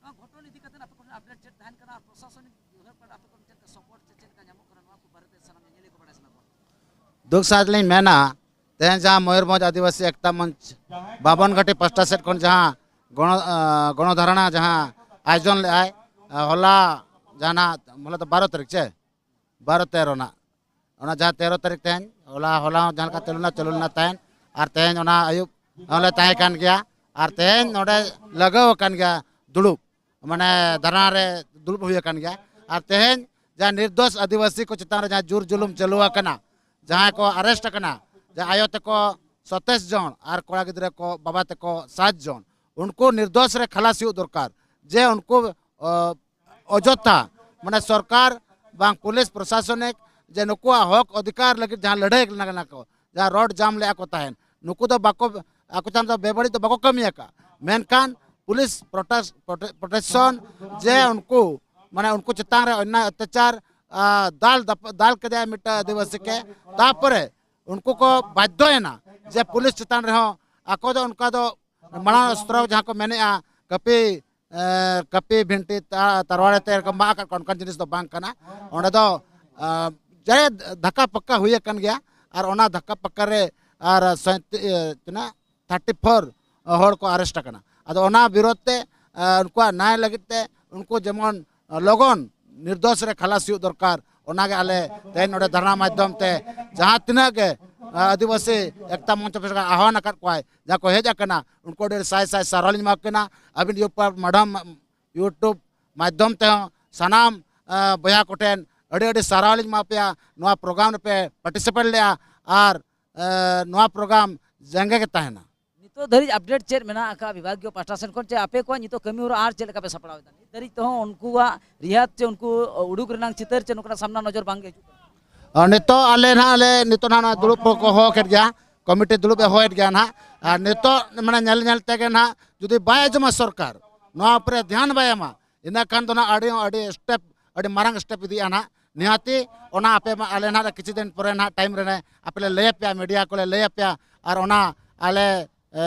ᱱᱚᱣᱟ ᱜᱷᱚᱴᱚᱱ ᱤᱫᱤ ᱠᱟᱛᱮ ᱟᱯᱮ ᱠᱚᱴᱷᱮᱱ ᱟᱯᱰᱮᱴ ᱪᱮᱫ ᱛᱟᱦᱮᱱ ᱠᱟᱱᱟ ᱟᱨ ᱯᱨᱚᱥᱟᱥᱚᱱᱤᱠ ᱵᱤᱵᱷᱟᱜᱽ ᱯᱟᱦᱴᱟ ᱟᱯᱮ ᱠᱷᱚᱱ ᱪᱮᱫ ᱞᱮᱠᱟ ᱥᱟᱯᱳᱨᱴ ᱪᱮ ᱪᱮᱫ ᱞᱮᱠᱟ ᱧᱟᱢᱚᱜ ᱠᱟᱱᱟ, ᱱᱚᱣᱟ ᱠᱚ ᱵᱟᱨᱮᱛᱮ ᱥᱟᱱᱟᱢ ᱧᱮᱧᱮᱞᱤᱭᱟᱹ ᱠᱚ ᱵᱟᱲᱟᱭ ᱥᱟᱱᱟ ᱠᱚᱣᱟ? ᱫᱩᱠ ᱥᱟᱶ ᱛᱮᱞᱤᱧ ᱢᱮᱱᱟ, ᱛᱮᱦᱮᱧ ᱡᱟᱦᱟᱸ ᱢᱚᱭᱩᱨᱵᱷᱚᱸᱡᱽ ᱟᱹᱫᱤᱵᱟᱹᱥᱤ ᱮᱠᱛᱟ ᱢᱚᱧᱪ ᱵᱟᱵᱚᱱ ᱜᱷᱟᱴᱤ ᱯᱟᱥᱴᱟ ᱥᱮᱫ ᱠᱷᱚᱱ ᱡᱟᱦᱟᱸ ᱜᱚᱬᱚ-, ᱟᱸ, ᱜᱚᱬᱚᱫᱷᱟᱨᱚᱬᱟ ᱡᱟᱦᱟᱸ ᱟᱭᱳᱡᱚᱱ ᱞᱮᱫᱼᱟᱭ, ᱟᱸ, ᱦᱚᱞᱟ ᱡᱟᱦᱟᱱᱟᱜ, ᱦᱚᱞᱟ ᱫᱚ ᱵᱟᱨᱚ ᱛᱟᱹᱨᱤᱠᱷ ᱪᱮ? ᱵᱟᱨᱚ ᱛᱮᱨᱚ ᱨᱮᱱᱟᱜ᱾ ᱚᱱᱟ ᱡᱟᱦᱟᱸ ᱛᱮᱨᱚ ᱛᱟᱹᱨᱤᱠᱷ ᱛᱮᱦᱮᱧ, ᱦᱚᱞᱟ, ᱦᱚᱞᱟ ᱦᱚᱸ ᱡᱟᱦᱟᱸ ᱞᱮᱠᱟ ᱪᱟᱹᱞᱩ ᱞᱮᱱᱟ, ᱪᱟᱹᱞᱩ ᱞᱮᱱᱟ ᱛᱟᱦᱮᱸᱱ᱾ ᱟᱨ ᱛᱮᱦᱮᱧ ᱚᱱᱟ ᱟᱹᱭᱩᱵ ᱦᱚᱸᱞᱮ ᱛᱟᱦᱮᱸ ᱠᱟᱱ ᱜᱮᱭᱟ᱾ ᱟᱨ ᱛᱮᱦᱮᱧ ᱱᱚᱰᱮ ᱞᱟᱜᱟᱣ ᱟᱠᱟᱱ ᱜᱮᱭᱟ ᱫᱩᱲᱩᱵ, ᱢᱟᱱᱮ ᱫᱷᱟᱨᱱᱟ ᱨᱮ ᱫᱩᱲᱩᱵ ᱦᱩᱭ ᱟᱠᱟᱱ ᱜᱮᱭᱟ᱾ ᱟᱨ ᱛᱮᱦᱮᱧ ᱡᱟᱦᱟᱸ ᱱᱤᱨᱫᱳᱥ ᱟᱹᱫᱤᱵᱟᱹᱥᱤ ᱠᱚ ᱪᱮᱛᱟᱱ ᱨᱮ ᱡᱟᱦᱟᱸ ᱡᱳᱨ ᱡᱩᱞᱩᱢ ᱪᱟᱹᱞᱩ ᱟᱠᱟᱱᱟ, ᱡᱟᱦᱟᱸᱭ ᱠᱚ ᱟᱨᱮᱥᱴ ᱟᱠᱟᱱᱟ, ᱡᱟᱦᱟᱸ ᱟᱭᱳ ᱛᱟᱠᱚ ᱥᱚᱛᱮᱥ ᱡᱚᱱ ᱟᱨ ᱠᱚᱲᱟ ᱜᱤᱫᱽᱨᱟᱹ ᱠᱚ ᱵᱟᱵᱟ ᱛᱟᱠᱚ ᱥᱟᱛ ᱡᱚᱱ, ᱩᱱᱠᱩ ᱱᱤᱨᱫᱳᱥ ᱨᱮ ᱠᱷᱟᱞᱟᱥ ᱦᱩᱭᱩᱜ ᱫᱚᱨᱠᱟᱨ᱾ ᱡᱮ ᱩᱱᱠᱩ, ᱚ, ᱚᱡᱚᱛᱷᱟ, ᱢᱟᱱᱮ ᱥᱚᱨᱠᱟᱨ ᱵᱟᱝ ᱯᱩᱞᱤᱥ ᱯᱨᱚᱥᱟᱥᱚᱱᱤᱠ, ᱡᱮ ᱱᱩᱠᱩᱣᱟᱜ ᱦᱚᱠ ᱚᱫᱷᱤᱠᱟᱨ ᱞᱟᱹᱜᱤᱫ ᱡᱟᱦᱟᱸ ᱞᱟᱹᱲᱦᱟᱹᱭ ᱞᱮᱱᱟ ᱠᱚ, ᱡᱟᱦᱟᱸ ᱨᱳᱰ ᱡᱟᱢ ᱞᱮᱜᱼᱟ ᱠᱚ ᱛᱟᱦᱮᱸᱱ, ᱱᱩᱠᱩ ᱫᱚ ᱵᱟᱠᱚ, ᱟᱠᱚ ᱪᱮᱛᱟᱱ ᱫᱚ ᱵᱮᱵᱟᱹᱲᱤᱡ ᱫᱚ ᱵᱟᱠᱚ ᱠᱟᱹᱢᱤ ᱟᱠᱟᱫ, ᱢᱮᱱᱠᱷᱟᱱ ᱯᱩᱞᱤᱥ ᱯᱨᱚᱴᱮᱥ-, ᱯᱨᱚᱴᱮ-, ᱯᱨᱚᱴᱮᱠᱥᱚᱱ ᱡᱮ ᱩᱱᱠᱩ, ᱢᱟᱱᱮ ᱩᱱᱠᱩ ᱪᱮᱛᱟᱱ ᱨᱮ ᱚᱱᱱᱟᱭ ᱚᱛᱛᱟᱪᱟᱨ, ᱟ, ᱫᱟᱞ ᱫᱟᱯ-, ᱫᱟᱞ ᱠᱮᱫᱮᱭᱟ ᱢᱤᱫᱴᱟᱝ ᱟᱹᱫᱤᱵᱟᱹᱥᱤ ᱠᱮ, ᱛᱟᱯᱚᱨᱮ ᱩᱱᱠᱩ ᱠᱚ ᱵᱟᱫᱽᱫᱷᱚᱭᱮᱱᱟ ᱡᱮ ᱯᱩᱞᱤᱥ ᱪᱮᱛᱟᱱ ᱨᱮᱦᱚᱸ ᱟᱠᱚ ᱫᱚ ᱚᱱᱠᱟ ᱫᱚ ᱢᱟᱲᱟᱝ ᱚᱥᱛᱨᱚ ᱡᱟᱦᱟᱸ ᱠᱚ ᱢᱮᱱᱮᱜᱼᱟ, ᱠᱟᱹᱯᱤ, ᱮ, ᱠᱟᱹᱯᱤ, ᱵᱷᱤᱱᱴᱤ, ᱛᱟ-, ᱛᱟᱨᱣᱟᱲᱮ ᱛᱮ ᱠᱚ ᱢᱟᱜ ᱟᱠᱟᱫ ᱠᱚᱣᱟ, ᱚᱱᱠᱟᱱ ᱡᱤᱱᱤᱥ ᱫᱚ ᱵᱟᱝ ᱠᱟᱱᱟ᱾ ᱚᱸᱰᱮ ᱫᱚ, ᱟ, ᱡᱟᱭ ᱫᱷᱟᱠᱟ ᱯᱟᱠᱟ ᱦᱩᱭ ᱟᱠᱟᱱ ᱜᱮᱭᱟ᱾ ᱟᱨ ᱚᱱᱟ ᱫᱷᱟᱠᱟ ᱯᱟᱠᱟ ᱨᱮ ᱟᱨ ᱥᱟᱸᱭᱛᱨᱤ-, ᱮ, ᱛᱤᱱᱟᱹᱜ? ᱛᱷᱟᱨᱴᱤ ᱯᱷᱳᱨ ᱦᱚᱲ ᱠᱚ ᱟᱨᱮᱥᱴ ᱟᱠᱟᱱᱟ᱾ ᱟᱫᱚ ᱚᱱᱟ ᱵᱤᱨᱳᱫᱷ ᱛᱮ, ᱟ, ᱩᱱᱠᱩᱣᱟᱜ ᱱᱟᱭ ᱞᱟᱹᱜᱤᱫ ᱛᱮ ᱩᱱᱠᱩ ᱡᱮᱢᱚᱱ, ᱟ, ᱞᱚᱜᱚᱱ ᱱᱤᱨᱫᱳᱥ ᱨᱮ ᱠᱷᱟᱞᱟᱥ ᱦᱩᱭᱩᱜ ᱫᱚᱨᱠᱟᱨ, ᱚᱱᱟᱜᱮ ᱟᱞᱮ ᱛᱮᱦᱮᱧ ᱱᱚᱰᱮ ᱫᱷᱟᱨᱱᱟ ᱢᱟᱫᱽᱫᱷᱚᱢ ᱛᱮ ᱡᱟᱦᱟᱸ ᱛᱤᱱᱟᱹᱜ ᱜᱮ, ᱟ, ᱟᱹᱫᱤᱵᱟᱹᱥᱤ ᱮᱠᱛᱟ ᱢᱚᱧᱪᱚ ᱯᱟᱦᱴᱟ ᱠᱷᱚᱱ ᱟᱦᱣᱟᱱ ᱟᱠᱟᱫ ᱠᱚᱣᱟᱭ, ᱡᱟᱦᱟᱸ ᱠᱚ ᱦᱮᱡ ᱟᱠᱟᱱᱟ, ᱩᱱᱠᱩ ᱟᱹᱰᱤ ᱟᱹᱰᱤ ᱥᱟᱭ ᱥᱟᱭ ᱥᱟᱨᱦᱟᱣ ᱞᱤᱧ ᱮᱢᱟ ᱠᱤᱱᱟ᱾ ᱟᱹᱵᱤᱱ ᱭᱩ ᱯᱟᱨ ᱢᱟᱰᱟᱢ YouTube ᱢᱟᱫᱽᱫᱷᱚᱢ ᱛᱮᱦᱚᱸ ᱥᱟᱱᱟᱢ, ᱟ, ᱵᱚᱭᱦᱟ ᱠᱚᱴᱷᱮᱱ ᱟᱹᱰᱤ ᱟᱹᱰᱤ ᱥᱟᱨᱦᱟᱣ ᱞᱤᱧ ᱮᱢᱟ ᱯᱮᱭᱟ, ᱱᱚᱣᱟ ᱯᱨᱳᱜᱨᱟᱢ ᱨᱮᱯᱮ ᱯᱟᱨᱴᱤᱥᱤᱯᱮᱴ ᱞᱮᱜᱼᱟ᱾ ᱟᱨ, ᱟ, ᱱᱚᱣᱟ ᱯᱨᱳᱜᱨᱟᱢ ᱡᱟᱸᱜᱮ ᱜᱮ ᱛᱟᱦᱮᱱᱟ᱾ ᱱᱤᱛᱚᱜ ᱫᱷᱟᱹᱨᱤᱡ ᱟᱯᱰᱮᱴ ᱪᱮᱫ ᱢᱮᱱᱟᱜ ᱟᱠᱟᱫᱼᱟ ᱵᱤᱵᱷᱟᱜᱤᱭᱚ ᱯᱟᱦᱴᱟ ᱥᱮᱱ ᱠᱷᱚᱱ, ᱪᱮ ᱟᱯᱮ ᱠᱚᱣᱟᱜ ᱱᱤᱛᱚᱜ ᱠᱟᱹᱢᱤ ᱦᱚᱨᱟ ᱟᱨ ᱪᱮᱫ ᱞᱮᱠᱟ ᱯᱮ ᱥᱟᱯᱲᱟᱣ ᱮᱫᱟ? ᱱᱤᱛ ᱫᱷᱟᱹᱨᱤᱡ ᱛᱮᱦᱚᱸ ᱩᱱᱠᱩᱣᱟᱜ ᱨᱤᱦᱟᱛ ᱪᱮ ᱩᱱᱠᱩ ᱩᱰᱩᱠ ᱨᱮᱱᱟᱜ ᱪᱤᱛᱟᱹᱨ ᱪᱮ ᱱᱚᱝᱠᱟᱱᱟᱜ ᱥᱟᱢᱱᱟ ᱱᱚᱡᱚᱨ ᱵᱟᱝᱜᱮ ᱦᱤᱡᱩᱜ ᱠᱟᱱᱟ? ᱟᱨ ᱱᱤᱛᱚᱜ ᱟᱞᱮ ᱱᱟᱦᱟᱜ ᱞᱮ, ᱱᱤᱛᱚᱜ ᱱᱟᱦᱟᱜ ᱱᱚᱣᱟ ᱫᱩᱲᱩᱵ ᱠᱚ ᱦᱚᱦᱚ ᱠᱮᱫ ᱜᱮᱭᱟ, ᱠᱚᱢᱤᱴᱤ ᱫᱩᱲᱩᱵ ᱮ ᱦᱚᱦᱚᱭᱮᱫ ᱜᱮᱭᱟ ᱱᱟᱦᱟᱜ᱾ ᱟᱨ ᱱᱤᱛᱚᱜ ᱢᱟᱱᱮ ᱧᱮᱞ ᱧᱮᱞ ᱛᱮᱜᱮ ᱱᱟᱦᱟᱜ ᱡᱩᱫᱤ ᱵᱟᱭ ᱟᱸᱡᱚᱢᱟ ᱥᱚᱨᱠᱟᱨ, ᱱᱚᱣᱟ ᱩᱯᱨᱮ ᱫᱷᱮᱭᱟᱱ ᱵᱟᱭ ᱮᱢᱟ, ᱤᱱᱟᱹ ᱠᱷᱟᱱ ᱫᱚ ᱱᱟᱦᱟᱜ ᱟᱹᱰᱤ, ᱟᱹᱰᱤ ᱥᱴᱮᱯ, ᱟᱹᱰᱤ ᱢᱟᱨᱟᱝ ᱥᱴᱮᱯ ᱤᱫᱤᱜᱼᱟ ᱱᱟᱦᱟᱜ᱾ ᱱᱤᱦᱟᱹᱛᱤ ᱚᱱᱟ ᱟᱯᱮ ᱢᱟ, ᱟᱞᱮ ᱱᱟᱦᱟᱜ ᱠᱤᱪᱷᱩ ᱫᱤᱱ ᱯᱚᱨᱮ ᱱᱟᱦᱟᱜ ᱴᱟᱭᱤᱢ ᱨᱮ ᱟᱯᱮ ᱞᱮ ᱞᱟᱹᱭ ᱟᱯᱮᱭᱟ, ᱢᱤᱰᱤᱭᱟ ᱠᱚᱞᱮ ᱞᱟᱹᱭ ᱟᱯᱮᱭᱟ᱾ ᱟᱨ ᱚᱱᱟ ᱟᱞᱮ, ᱮ,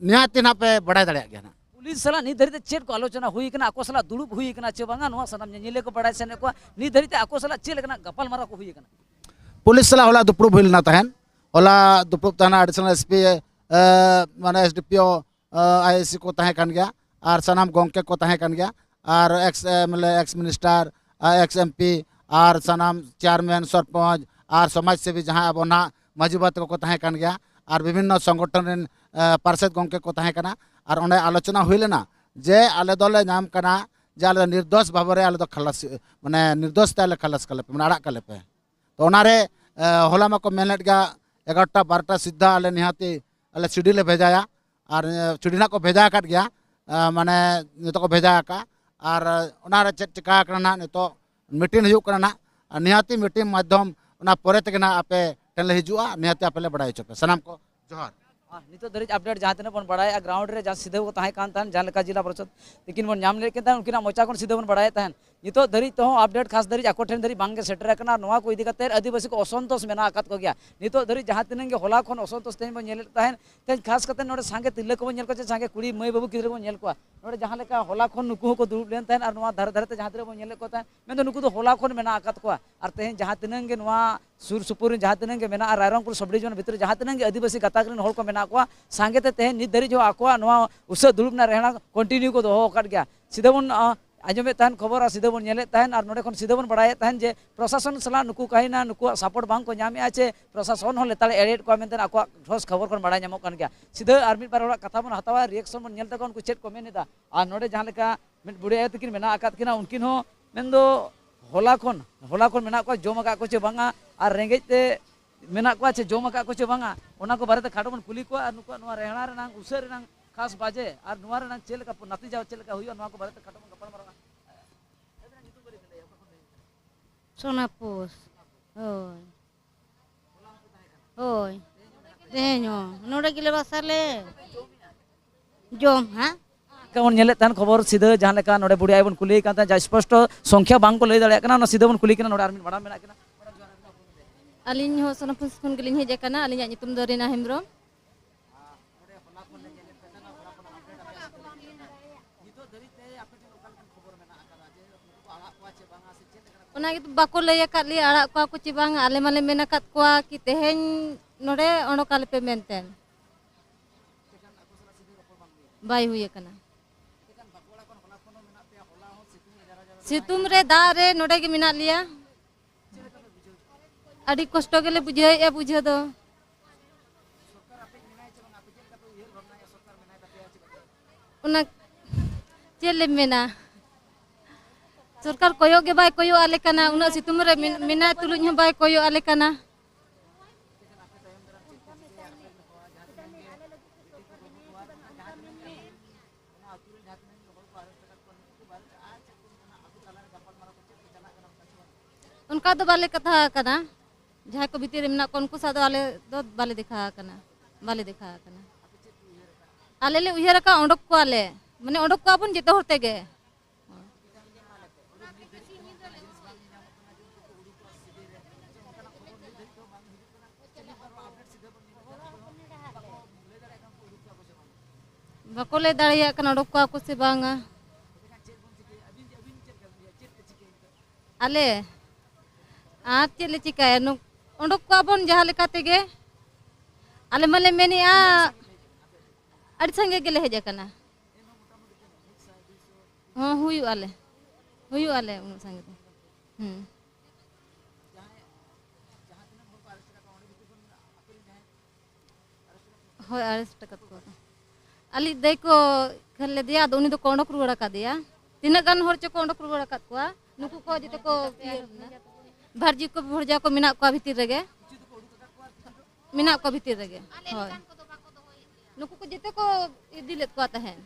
ᱱᱤᱦᱟᱹᱛᱤ ᱱᱟᱦᱟᱜ ᱯᱮ ᱵᱟᱲᱟᱭ ᱫᱟᱲᱮᱭᱟᱜ ᱜᱮᱭᱟ ᱱᱟᱦᱟᱜ᱾ ᱯᱩᱞᱤᱥ ᱥᱟᱞᱟᱜ ᱱᱤᱛ ᱫᱷᱟᱹᱨᱤᱡ ᱛᱮ ᱪᱮᱫ ᱠᱚ ᱟᱞᱳᱪᱚᱱᱟ ᱦᱩᱭ ᱟᱠᱟᱱᱟ? ᱟᱠᱚ ᱥᱟᱞᱟᱜ ᱫᱩᱲᱩᱵ ᱦᱩᱭ ᱟᱠᱟᱱᱟ ᱪᱮ ᱵᱟᱝᱟ? ᱱᱚᱣᱟ ᱥᱟᱱᱟᱢ ᱧᱮᱧᱮᱞᱤᱭᱟᱹ ᱠᱚ ᱵᱟᱲᱟᱭ ᱥᱟᱱᱟᱭᱮᱫ ᱠᱚᱣᱟ, ᱱᱤᱛ ᱫᱷᱟᱹᱨᱤᱡ ᱛᱮ ᱟᱠᱚ ᱥᱟᱞᱟᱜ ᱪᱮᱫ ᱞᱮᱠᱟᱱᱟᱜ ᱜᱟᱯᱟᱞᱢᱟᱨᱟᱣ ᱠᱚ ᱦᱩᱭ ᱟᱠᱟᱱᱟ? ᱯᱩᱞᱤᱥ ᱥᱟᱞᱟᱜ ᱦᱚᱞᱟ ᱫᱩᱯᱲᱩᱵ ᱦᱩᱭ ᱞᱮᱱᱟ ᱛᱟᱦᱮᱸᱱ᱾ ᱦᱚᱞᱟ ᱫᱩᱯᱲᱩᱵ ᱛᱟᱦᱮᱱᱟ ᱮᱰᱤᱥᱚᱱᱟᱞ ᱮᱥ ᱯᱤ, ᱮ, ᱢᱟᱱᱮ ᱮᱥ ᱰᱤ ᱯᱤ ᱳ, ᱮ, ᱟᱭ ᱟᱭ ᱥᱤ ᱠᱚ ᱛᱟᱦᱮᱸ ᱠᱟᱱ ᱜᱮᱭᱟ, ᱟᱨ ᱥᱟᱱᱟᱢ ᱜᱚᱢᱠᱮ ᱠᱚ ᱛᱟᱦᱮᱸ ᱠᱟᱱ ᱜᱮᱭᱟ, ᱟᱨ ex M L A, ex minister, ᱟᱨ ᱮᱠᱥ ᱮᱢ ᱯᱤ, ᱟᱨ ᱥᱟᱱᱟᱢ ᱪᱮᱭᱟᱨᱢᱮᱱ, ᱥᱚᱨᱯᱚᱧᱪ, ᱟᱨ ᱥᱚᱢᱟᱡᱽ ᱥᱮᱵᱤ ᱡᱟᱦᱟᱸ ᱟᱵᱚ ᱱᱟᱦᱟᱜ ᱢᱟᱹᱡᱷᱤ ᱵᱟᱵᱟ ᱛᱟᱠᱚ ᱠᱚ ᱛᱟᱦᱮᱸ ᱠᱟᱱ ᱜᱮᱭᱟ, ᱟᱨ ᱵᱤᱵᱷᱤᱱᱱᱚ ᱥᱚᱝᱜᱚᱴᱷᱚᱱ ᱨᱮᱱ, ᱮ, ᱯᱟᱨᱥᱮᱛ ᱜᱚᱢᱠᱮ ᱠᱚ ᱛᱟᱦᱮᱸ ᱠᱟᱱᱟ᱾ ᱟᱨ ᱚᱸᱰᱮ ᱟᱞᱳᱪᱚᱱᱟ ᱦᱩᱭ ᱞᱮᱱᱟ ᱡᱮ ᱟᱞᱮ ᱫᱚᱞᱮ ᱧᱟᱢ ᱠᱟᱱᱟ ᱡᱮ ᱟᱞᱮ ᱫᱚ ᱱᱤᱨᱫᱳᱥ ᱵᱷᱟᱵᱮ ᱨᱮ ᱟᱞᱮ ᱫᱚ ᱠᱷᱟᱞᱟᱥ, ᱢᱟᱱᱮ ᱱᱤᱨᱫᱳᱥ ᱛᱮ ᱟᱞᱮ ᱠᱷᱟᱞᱟᱥ ᱠᱟᱞᱮ ᱯᱮ, ᱢᱟᱱᱮ ᱟᱲᱟᱜ ᱠᱟᱞᱮ ᱯᱮ᱾ ᱛᱚ ᱚᱱᱟᱨᱮ, ᱮ, ᱦᱚᱞᱟ ᱢᱟᱠᱚ ᱢᱮᱱ ᱞᱮᱫ ᱜᱮᱭᱟ ᱮᱜᱟᱨᱚᱴᱟ ᱵᱟᱨᱚᱴᱟ ᱥᱤᱫᱷᱟ ᱟᱞᱮ ᱱᱤᱦᱟᱹᱛᱤ ᱟᱞᱮ ᱥᱤᱰᱤ ᱞᱮ ᱵᱷᱮᱡᱟᱭᱟ᱾ ᱟᱨ, ᱮ, ᱥᱤᱰᱤ ᱱᱟᱜ ᱠᱚ ᱵᱷᱮᱡᱟ ᱟᱠᱟᱫ ᱜᱮᱭᱟ, ᱮ, ᱢᱟᱱᱮ ᱱᱤᱛᱚᱜ ᱠᱚ ᱵᱷᱮᱡᱟ ᱟᱠᱟᱫᱼᱟ᱾ ᱟᱨ, ᱮ, ᱚᱱᱟᱨᱮ ᱪᱮᱫ ᱪᱤᱠᱟ ᱟᱠᱟᱱᱟ ᱱᱟᱦᱟᱜ, ᱱᱤᱛᱚᱜ ᱢᱤᱴᱤᱝ ᱦᱩᱭᱩᱜ ᱠᱟᱱᱟ ᱱᱟᱦᱟᱜ᱾ ᱟᱨ ᱱᱤᱦᱟᱹᱛᱤ ᱢᱤᱴᱤᱝ ᱢᱟᱫᱽᱫᱷᱚᱢ ᱚᱱᱟ ᱯᱚᱨᱮ ᱛᱮᱜᱮ ᱱᱟᱦᱟᱜ ᱟᱯᱮ ᱴᱷᱮᱱ ᱞᱮ ᱦᱤᱡᱩᱜᱼᱟ, ᱱᱤᱦᱟᱹᱛᱤ ᱟᱯᱮ ᱞᱮ ᱵᱟᱲᱟᱭ ᱦᱚᱪᱚ ᱯᱮᱭᱟ᱾ ᱥᱟᱱᱟᱢ ᱠᱚ ᱡᱚᱦᱟᱨ᱾ ᱟᱨ ᱱᱤᱛᱚᱜ ᱫᱷᱟᱹᱨᱤᱡ ᱟᱯᱰᱮᱴ ᱡᱟᱦᱟᱸ ᱛᱤᱱᱟᱹᱜ ᱵᱚᱱ ᱵᱟᱲᱟᱭᱟ, ᱜᱨᱟᱣᱩᱱᱰ ᱨᱮ ᱡᱟᱦᱟᱸ ᱥᱤᱫᱷᱟᱹ ᱠᱚ ᱛᱟᱦᱮᱸ ᱠᱟᱱ ᱛᱟᱦᱮᱸᱱ, ᱡᱟᱦᱟᱸ ᱞᱮᱠᱟ ᱡᱮᱞᱟ ᱯᱚᱨᱤᱥᱚᱫ ᱛᱤᱠᱤᱱ ᱵᱚᱱ ᱧᱟᱢ ᱞᱮᱫ ᱠᱤᱱ ᱛᱟᱦᱮᱸᱱ, ᱩᱱᱠᱤᱱᱟᱜ ᱢᱚᱪᱟ ᱠᱷᱚᱱ ᱥᱤᱫᱷᱟᱹ ᱵᱚᱱ ᱵᱟᱲᱟᱭᱮᱫ ᱛᱟᱦᱮᱸᱱ, ᱱᱤᱛᱚᱜ ᱫᱷᱟᱹᱨᱤᱡ ᱛᱮᱦᱚᱸ ᱟᱯᱰᱮᱴ ᱠᱷᱟᱥ ᱫᱷᱟᱹᱨᱤᱡ ᱟᱠᱚ ᱴᱷᱮᱱ ᱫᱷᱟᱹᱨᱤᱡ ᱵᱟᱝ ᱜᱮ ᱥᱮᱴᱮᱨ ᱟᱠᱟᱱᱟ᱾ ᱱᱚᱣᱟ ᱠᱚ ᱤᱫᱤ ᱠᱟᱛᱮ ᱟᱹᱫᱤᱵᱟᱹᱥᱤ ᱠᱚ ᱚᱥᱚᱱᱛᱳᱥ ᱢᱮᱱᱟᱜ ᱟᱠᱟᱫ ᱠᱚᱜᱮᱭᱟ᱾ ᱱᱤᱛᱚᱜ ᱫᱷᱟᱹᱨᱤᱡ ᱡᱟᱦᱟᱸ ᱛᱤᱱᱟᱹᱜ ᱜᱮ ᱦᱚᱞᱟ ᱠᱷᱚᱱ ᱚᱥᱚᱱᱛᱳᱥ ᱛᱮᱦᱮᱧ ᱵᱚᱱ ᱧᱮᱞᱮᱫ ᱛᱟᱦᱮᱸᱱ, ᱛᱮᱦᱮᱧ ᱠᱷᱟᱥ ᱠᱟᱛᱮ ᱱᱚᱰᱮ ᱥᱟᱸᱜᱮ ᱛᱤᱨᱞᱟᱹ ᱠᱚᱵᱚᱱ ᱧᱮᱞ ᱠᱚᱣᱟ, ᱥᱮ ᱥᱟᱸᱜᱮ ᱠᱩᱲᱤ ᱢᱟᱹᱭ ᱵᱟᱹᱵᱩ ᱜᱤᱫᱽᱨᱟᱹ ᱠᱚᱵᱚᱱ ᱧᱮᱞ ᱠᱚᱣᱟ᱾ ᱱᱚᱰᱮ ᱡᱟᱦᱟᱸ ᱞᱮᱠᱟ ᱦᱚᱞᱟ ᱠᱷᱚᱱ ᱱᱩᱠᱩ ᱦᱚᱸᱠᱚ ᱫᱩᱲᱩᱵ ᱞᱮᱱ ᱛᱟᱦᱮᱸᱱ ᱟᱨ ᱱᱚᱣᱟ ᱫᱷᱟᱨᱮ ᱫᱷᱟᱨᱮ ᱛᱮ ᱡᱟᱦᱟᱸ ᱛᱤᱱᱟᱹᱜ ᱵᱚᱱ ᱧᱮᱞᱮᱫ ᱠᱚ ᱛᱟᱦᱮᱸᱱ, ᱢᱮᱱᱫᱚ ᱱᱩᱠᱩ ᱫᱚ ᱦᱚᱞᱟ ᱠᱷᱚᱱ ᱢᱮᱱᱟᱜ ᱟᱠᱟᱫ ᱠᱚᱣᱟ᱾ ᱟᱨ ᱛᱮᱦᱮᱧ ᱡᱟᱦᱟᱸ ᱛᱤᱱᱟᱹᱜ ᱜᱮ ᱱᱚᱣᱟ ᱥᱩᱨ ᱥᱩᱯᱩᱨ ᱨᱮᱱ ᱡᱟᱦᱟᱸ ᱛᱤᱱᱟᱹᱜ ᱜᱮ ᱢᱮᱱᱟᱜᱼᱟ, ᱨᱟᱭᱨᱚᱝᱯᱩᱨ ᱥᱚᱵᱽ ᱰᱤᱵᱷᱤᱡᱚᱱ ᱵᱷᱤᱛᱨᱤ ᱨᱮ ᱡᱟᱦᱟᱸ ᱛᱤᱱᱟᱹᱜ ᱜᱮ ᱟᱹᱫᱤᱵᱟᱹᱥᱤ ᱜᱟᱛᱟᱠ ᱨᱮᱱ ᱦᱚᱲ ᱠᱚ ᱢᱮᱱᱟᱜ ᱠᱚᱣᱟ, ᱥᱟᱸᱜᱮ ᱛᱮ ᱛᱮᱦᱮᱧ ᱱᱤᱛ ᱫᱷᱟᱹᱨᱤᱡ ᱦᱚᱸ ᱟᱠᱚᱣᱟᱜ ᱱᱚᱣᱟ ᱩᱥᱟᱹᱫ ᱫᱩᱲᱩᱵ ᱨᱮᱱᱟᱜ ᱨᱮᱦᱲᱟ ᱠᱚᱱᱴᱤᱱᱤᱭᱩ ᱠᱚ ᱫᱚᱦᱚ ᱟᱠᱟᱫ ᱜᱮᱭᱟ᱾ ᱥᱤᱫᱷᱟᱹ ᱵᱚᱱ, ᱟᱸ, ᱟᱸᱡᱚᱢᱮᱫ ᱛᱟᱦᱮᱱ ᱠᱷᱚᱵᱚᱨ ᱟᱨ ᱥᱤᱫᱷᱟᱹ ᱵᱚᱱ ᱧᱮᱞᱮᱫ ᱛᱟᱦᱮᱱ ᱟᱨ ᱱᱚᱰᱮ ᱠᱷᱚᱱ ᱥᱤᱫᱷᱟᱹ ᱵᱚᱱ ᱵᱟᱲᱟᱭᱮᱫ ᱛᱟᱦᱮᱱ ᱡᱮ ᱯᱨᱚᱥᱟᱥᱚᱱ ᱥᱟᱞᱟᱜ ᱱᱩᱠᱩ ᱠᱟᱹᱦᱤᱱᱟ, ᱱᱩᱠᱩᱣᱟᱜ ᱥᱟᱯᱳᱨᱴ ᱵᱟᱝ ᱠᱚ ᱧᱟᱢᱮᱫᱼᱟ ᱪᱮ ᱯᱨᱚᱥᱟᱥᱚᱱ ᱦᱚᱸ ᱞᱮᱛᱟᱲᱮ ᱮᱲᱮᱭᱮᱫ ᱠᱚᱣᱟ ᱢᱮᱱᱛᱮ ᱟᱠᱚᱣᱟᱜ ᱴᱷᱚᱥ ᱠᱷᱚᱵᱚᱨ ᱠᱷᱚᱱ ᱵᱟᱲᱟᱭ ᱧᱟᱢᱚᱜ ᱠᱟᱱ ᱜᱮᱭᱟ᱾ ᱥᱤᱫᱷᱟᱹ ᱟᱨ ᱢᱤᱫ ᱵᱟᱨ ᱦᱚᱲᱟᱜ ᱠᱟᱛᱷᱟ ᱵᱚᱱ ᱦᱟᱛᱟᱣᱟ, ᱨᱤᱭᱮᱠᱥᱚᱱ ᱵᱚᱱ ᱧᱮᱞ ᱛᱟᱠᱚᱣᱟ ᱩᱱᱠᱩ ᱪᱮᱫ ᱠᱚ ᱢᱮᱱ ᱮᱫᱟ᱾ ᱟᱨ ᱱᱚᱰᱮ ᱡᱟᱦᱟᱸ ᱞᱮᱠᱟ ᱢᱤᱫ ᱵᱩᱲᱦᱤ ᱟᱭᱳ ᱛᱟᱹᱠᱤᱱ ᱢᱮᱱᱟᱜ ᱟᱠᱟᱫ ᱠᱤᱱᱟ, ᱩᱱᱠᱤᱱ ᱦᱚᱸ ᱢᱮᱱᱫᱚ ᱦᱚᱞᱟ ᱠᱷᱚᱱ, ᱦᱚᱞᱟ ᱠᱷᱚᱱ ᱢᱮᱱᱟᱜ ᱠᱚᱣᱟ, ᱡᱚᱢ ᱟᱠᱟᱫ ᱠᱚ ᱪᱮ ᱵᱟᱝᱟ, ᱟᱨ ᱨᱮᱸᱜᱮᱡ ᱛᱮ ᱢᱮᱱᱟᱜ ᱠᱚᱣᱟ ᱪᱮ ᱡᱚᱢ ᱟᱠᱟᱫ ᱠᱚ ᱪᱮ ᱵᱟᱝᱟ, ᱚᱱᱟ ᱠᱚ ᱵᱟᱨᱮᱛᱮ ᱠᱷᱟᱴᱚ ᱵᱚᱱ ᱠᱩᱞᱤ ᱠᱚᱣᱟ ᱟᱨ ᱱᱩᱠᱩᱣᱟᱜ ᱱᱚᱣᱟ ᱨᱮᱦᱲᱟ ᱨᱮᱱᱟᱝ, ᱩᱥᱟᱹᱫ ᱨᱮᱱᱟᱝ ᱠᱷᱟᱥ ᱵᱟᱡᱮ ᱟᱨ ᱱᱚᱣᱟ ᱨᱮᱱᱟᱝ ᱪᱮᱫ ᱞᱮᱠᱟ ᱱᱟᱛᱤᱡᱟ ᱪᱮᱫ ᱞᱮᱠᱟ ᱦᱩᱭᱩᱜᱼᱟ, ᱱᱚᱣᱟ ᱠᱚ ᱵᱟᱨᱮᱛᱮ ᱠᱷᱟᱴᱚ ᱵᱚᱱ ᱜᱟᱯᱟᱞ ᱢᱟᱨᱟᱣᱟ᱾ ᱥᱳᱱᱟᱯᱩᱥ᱾ ᱦᱳᱭ᱾ ᱦᱳᱭ᱾ ᱛᱮᱦᱮᱧ ᱦᱚᱸ ᱱᱚᱰᱮ ᱜᱮᱞᱮ ᱵᱟᱥᱟ ᱞᱮ᱾ ᱡᱚᱢ ᱦᱟᱸᱜ᱾ ᱪᱮᱫ ᱞᱮᱠᱟ ᱵᱚᱱ ᱧᱮᱞᱮᱫ ᱛᱟᱦᱮᱱ ᱠᱷᱚᱵᱚᱨ ᱥᱤᱫᱷᱟᱹ, ᱡᱟᱦᱟᱸ ᱞᱮᱠᱟ ᱱᱚᱰᱮ ᱵᱩᱰᱷᱤ ᱟᱭᱳ ᱵᱚᱱ ᱠᱩᱞᱤᱭᱮ ᱠᱟᱱ ᱛᱟᱦᱮᱸᱫ, ᱡᱟ ᱥᱯᱚᱥᱴᱚ ᱥᱚᱝᱠᱷᱭᱟ ᱵᱟᱝ ᱠᱚ ᱞᱟᱹᱭ ᱫᱟᱲᱮᱭᱟᱜ ᱠᱟᱱᱟ, ᱚᱱᱟ ᱥᱤᱫᱷᱟᱹ ᱵᱚᱱ ᱠᱩᱞᱤ ᱠᱟᱱᱟ᱾ ᱱᱚᱰᱮ ᱟᱨ ᱢᱤᱫ ᱢᱟᱰᱟᱢ ᱢᱮᱱᱟᱜ ᱠᱤᱱᱟ᱾ ᱟᱹᱞᱤᱧ ᱦᱚᱸ ᱥᱳᱱᱟᱯᱩᱥ ᱠᱷᱚᱱ ᱜᱮᱞᱤᱧ ᱦᱮᱡ ᱟᱠᱟᱱᱟ᱾ ᱟᱹᱞᱤᱧᱟᱜ ᱧᱩᱛᱩᱢ ᱫᱚ ᱨᱤᱱᱟ ᱦᱮᱢᱵᱨᱚᱢ᱾ ᱚᱱᱟ ᱜᱮᱛᱚ ᱵᱟᱠᱚ ᱞᱟᱹᱭ ᱟᱠᱟᱫ ᱞᱮᱭᱟ ᱟᱲᱟᱜ ᱠᱚᱣᱟ ᱠᱚ ᱪᱮ ᱵᱟᱝ᱾ ᱟᱞᱮ ᱢᱟᱞᱮ ᱢᱮᱱ ᱟᱠᱟᱫ ᱠᱚᱣᱟ ᱠᱤ ᱛᱮᱦᱮᱧ ᱱᱚᱰᱮ ᱚᱰᱚᱠ ᱟᱞᱮ ᱯᱮ ᱢᱮᱱᱛᱮ᱾ ᱵᱟᱭ ᱦᱩᱭ ᱟᱠᱟᱱᱟ᱾ ᱥᱤᱛᱩᱝ ᱨᱮ, ᱫᱟᱜ ᱨᱮ ᱱᱚᱰᱮ ᱜᱮ ᱢᱮᱱᱟᱜ ᱞᱮᱭᱟ᱾ ᱟᱹᱰᱤ ᱠᱚᱥᱴᱚ ᱜᱮᱞᱮ ᱵᱩᱡᱷᱟᱹᱣᱮᱫᱼᱟ ᱵᱩᱡᱷᱟᱹᱣ ᱫᱚ᱾ ᱚᱱᱟ ᱪᱮᱫ ᱞᱮ ᱢᱮᱱᱟ? ᱥᱚᱨᱠᱟᱨ ᱠᱚᱭᱚᱜ ᱜᱮ ᱵᱟᱭ ᱠᱚᱭᱚᱜ ᱟᱞᱮ ᱠᱟᱱᱟ᱾ ᱩᱱᱟᱹᱜ ᱥᱤᱛᱩᱝ ᱨᱮ ᱢᱮᱱ-, ᱢᱮᱱᱟᱭ ᱛᱩᱞᱩᱡ ᱦᱚᱸ ᱵᱟᱭ ᱠᱚᱭᱚᱜ ᱟᱞᱮ ᱠᱟᱱᱟ᱾ ᱚᱱᱠᱟ ᱫᱚ ᱵᱟᱞᱮ ᱠᱟᱛᱷᱟ ᱟᱠᱟᱱᱟ᱾ ᱡᱟᱦᱟᱸᱭ ᱠᱚ ᱵᱷᱤᱛᱤᱨ ᱨᱮ ᱢᱮᱱᱟᱜ ᱠᱚᱣᱟ, ᱩᱱᱠᱩ ᱥᱟᱶ ᱫᱚ ᱟᱞᱮ ᱫᱚ ᱵᱟᱞᱮ ᱫᱮᱠᱷᱟ ᱟᱠᱟᱱᱟ, ᱵᱟᱞᱮ ᱫᱮᱠᱷᱟ ᱟᱠᱟᱱᱟ᱾ ᱟᱞᱮ ᱞᱮ ᱩᱭᱦᱟᱹᱨ ᱟᱠᱟᱫ, ᱚᱰᱚᱠ ᱠᱚᱣᱟᱞᱮ, ᱢᱟᱱᱮ, ᱚᱰᱚᱠ ᱠᱚᱣᱟ ᱵᱚᱱ ᱡᱚᱛᱚ ᱦᱚᱲ ᱛᱮᱜᱮ᱾ ᱵᱟᱠᱚ ᱞᱟᱹᱭ ᱫᱟᱲᱮᱭᱟᱜ ᱠᱟᱱᱟ, ᱚᱰᱚᱠ ᱠᱚᱣᱟ ᱠᱚ ᱥᱮ ᱵᱟᱝᱟ᱾ ᱟᱞᱮ ᱟᱨ ᱪᱮᱫ ᱞᱮ ᱪᱤᱠᱟᱹᱭᱟ? ᱱᱩ-, ᱚᱰᱚᱠ ᱠᱚᱣᱟ ᱵᱚᱱ ᱡᱟᱦᱟᱸ ᱞᱮᱠᱟ ᱛᱮᱜᱮ᱾ ᱟᱞᱮ ᱢᱟᱞᱮ ᱢᱮᱱᱮᱜᱼᱟ, ᱟᱹᱰᱤ ᱥᱟᱸᱜᱮ ᱜᱮᱞᱮ ᱦᱮᱡ ᱟᱠᱟᱱᱟ᱾ ᱦᱚᱸ, ᱦᱩᱭᱩᱜ ᱟᱞᱮ᱾ ᱦᱩᱭᱩᱜ ᱟᱞᱮ ᱩᱱᱟᱹᱜ ᱥᱟᱸᱜᱮ ᱫᱚ᱾ ᱦᱩᱸ᱾ ᱦᱳᱭ, ᱟᱨᱮᱥᱴ ᱟᱠᱟᱫ ᱠᱚᱣᱟ ᱠᱚ᱾ ᱟᱞᱮ ᱫᱟᱹᱭ ᱠᱚ ᱠᱷᱟᱹᱞ ᱞᱮᱫᱮᱭᱟ, ᱟᱫᱚ ᱩᱱᱤ ᱫᱚᱠᱚ ᱚᱰᱚᱠ ᱨᱩᱣᱟᱹᱲ ᱟᱠᱟᱫᱮᱭᱟ᱾ ᱛᱤᱱᱟᱹᱜ ᱜᱟᱱ ᱦᱚᱲ ᱪᱚᱠᱚ ᱚᱰᱚᱠ ᱨᱩᱣᱟᱹᱲ ᱟᱠᱟᱫ ᱠᱚᱣᱟ, ᱱᱩᱠᱩ ᱠᱚ ᱡᱚᱛᱚ ᱠᱚ ᱤᱭᱟᱹ ᱞᱮᱱᱟ᱾ ᱵᱷᱟᱨᱡᱤ ᱠᱚ ᱵᱷᱚᱨᱡᱟ ᱠᱚ ᱢᱮᱱᱟᱜ ᱠᱚᱣᱟ ᱵᱷᱤᱛᱤᱨ ᱨᱮᱜᱮ, ᱢᱮᱱᱟᱜ ᱠᱚᱣᱟ ᱵᱷᱤᱛᱤᱨ ᱨᱮᱜᱮ᱾ ᱦᱳᱭ, ᱱᱩᱠᱩ ᱠᱚ ᱡᱚᱛᱚ ᱠᱚ ᱤᱫᱤ ᱞᱮᱫ ᱠᱚᱣᱟ ᱛᱟᱦᱮᱸᱫ᱾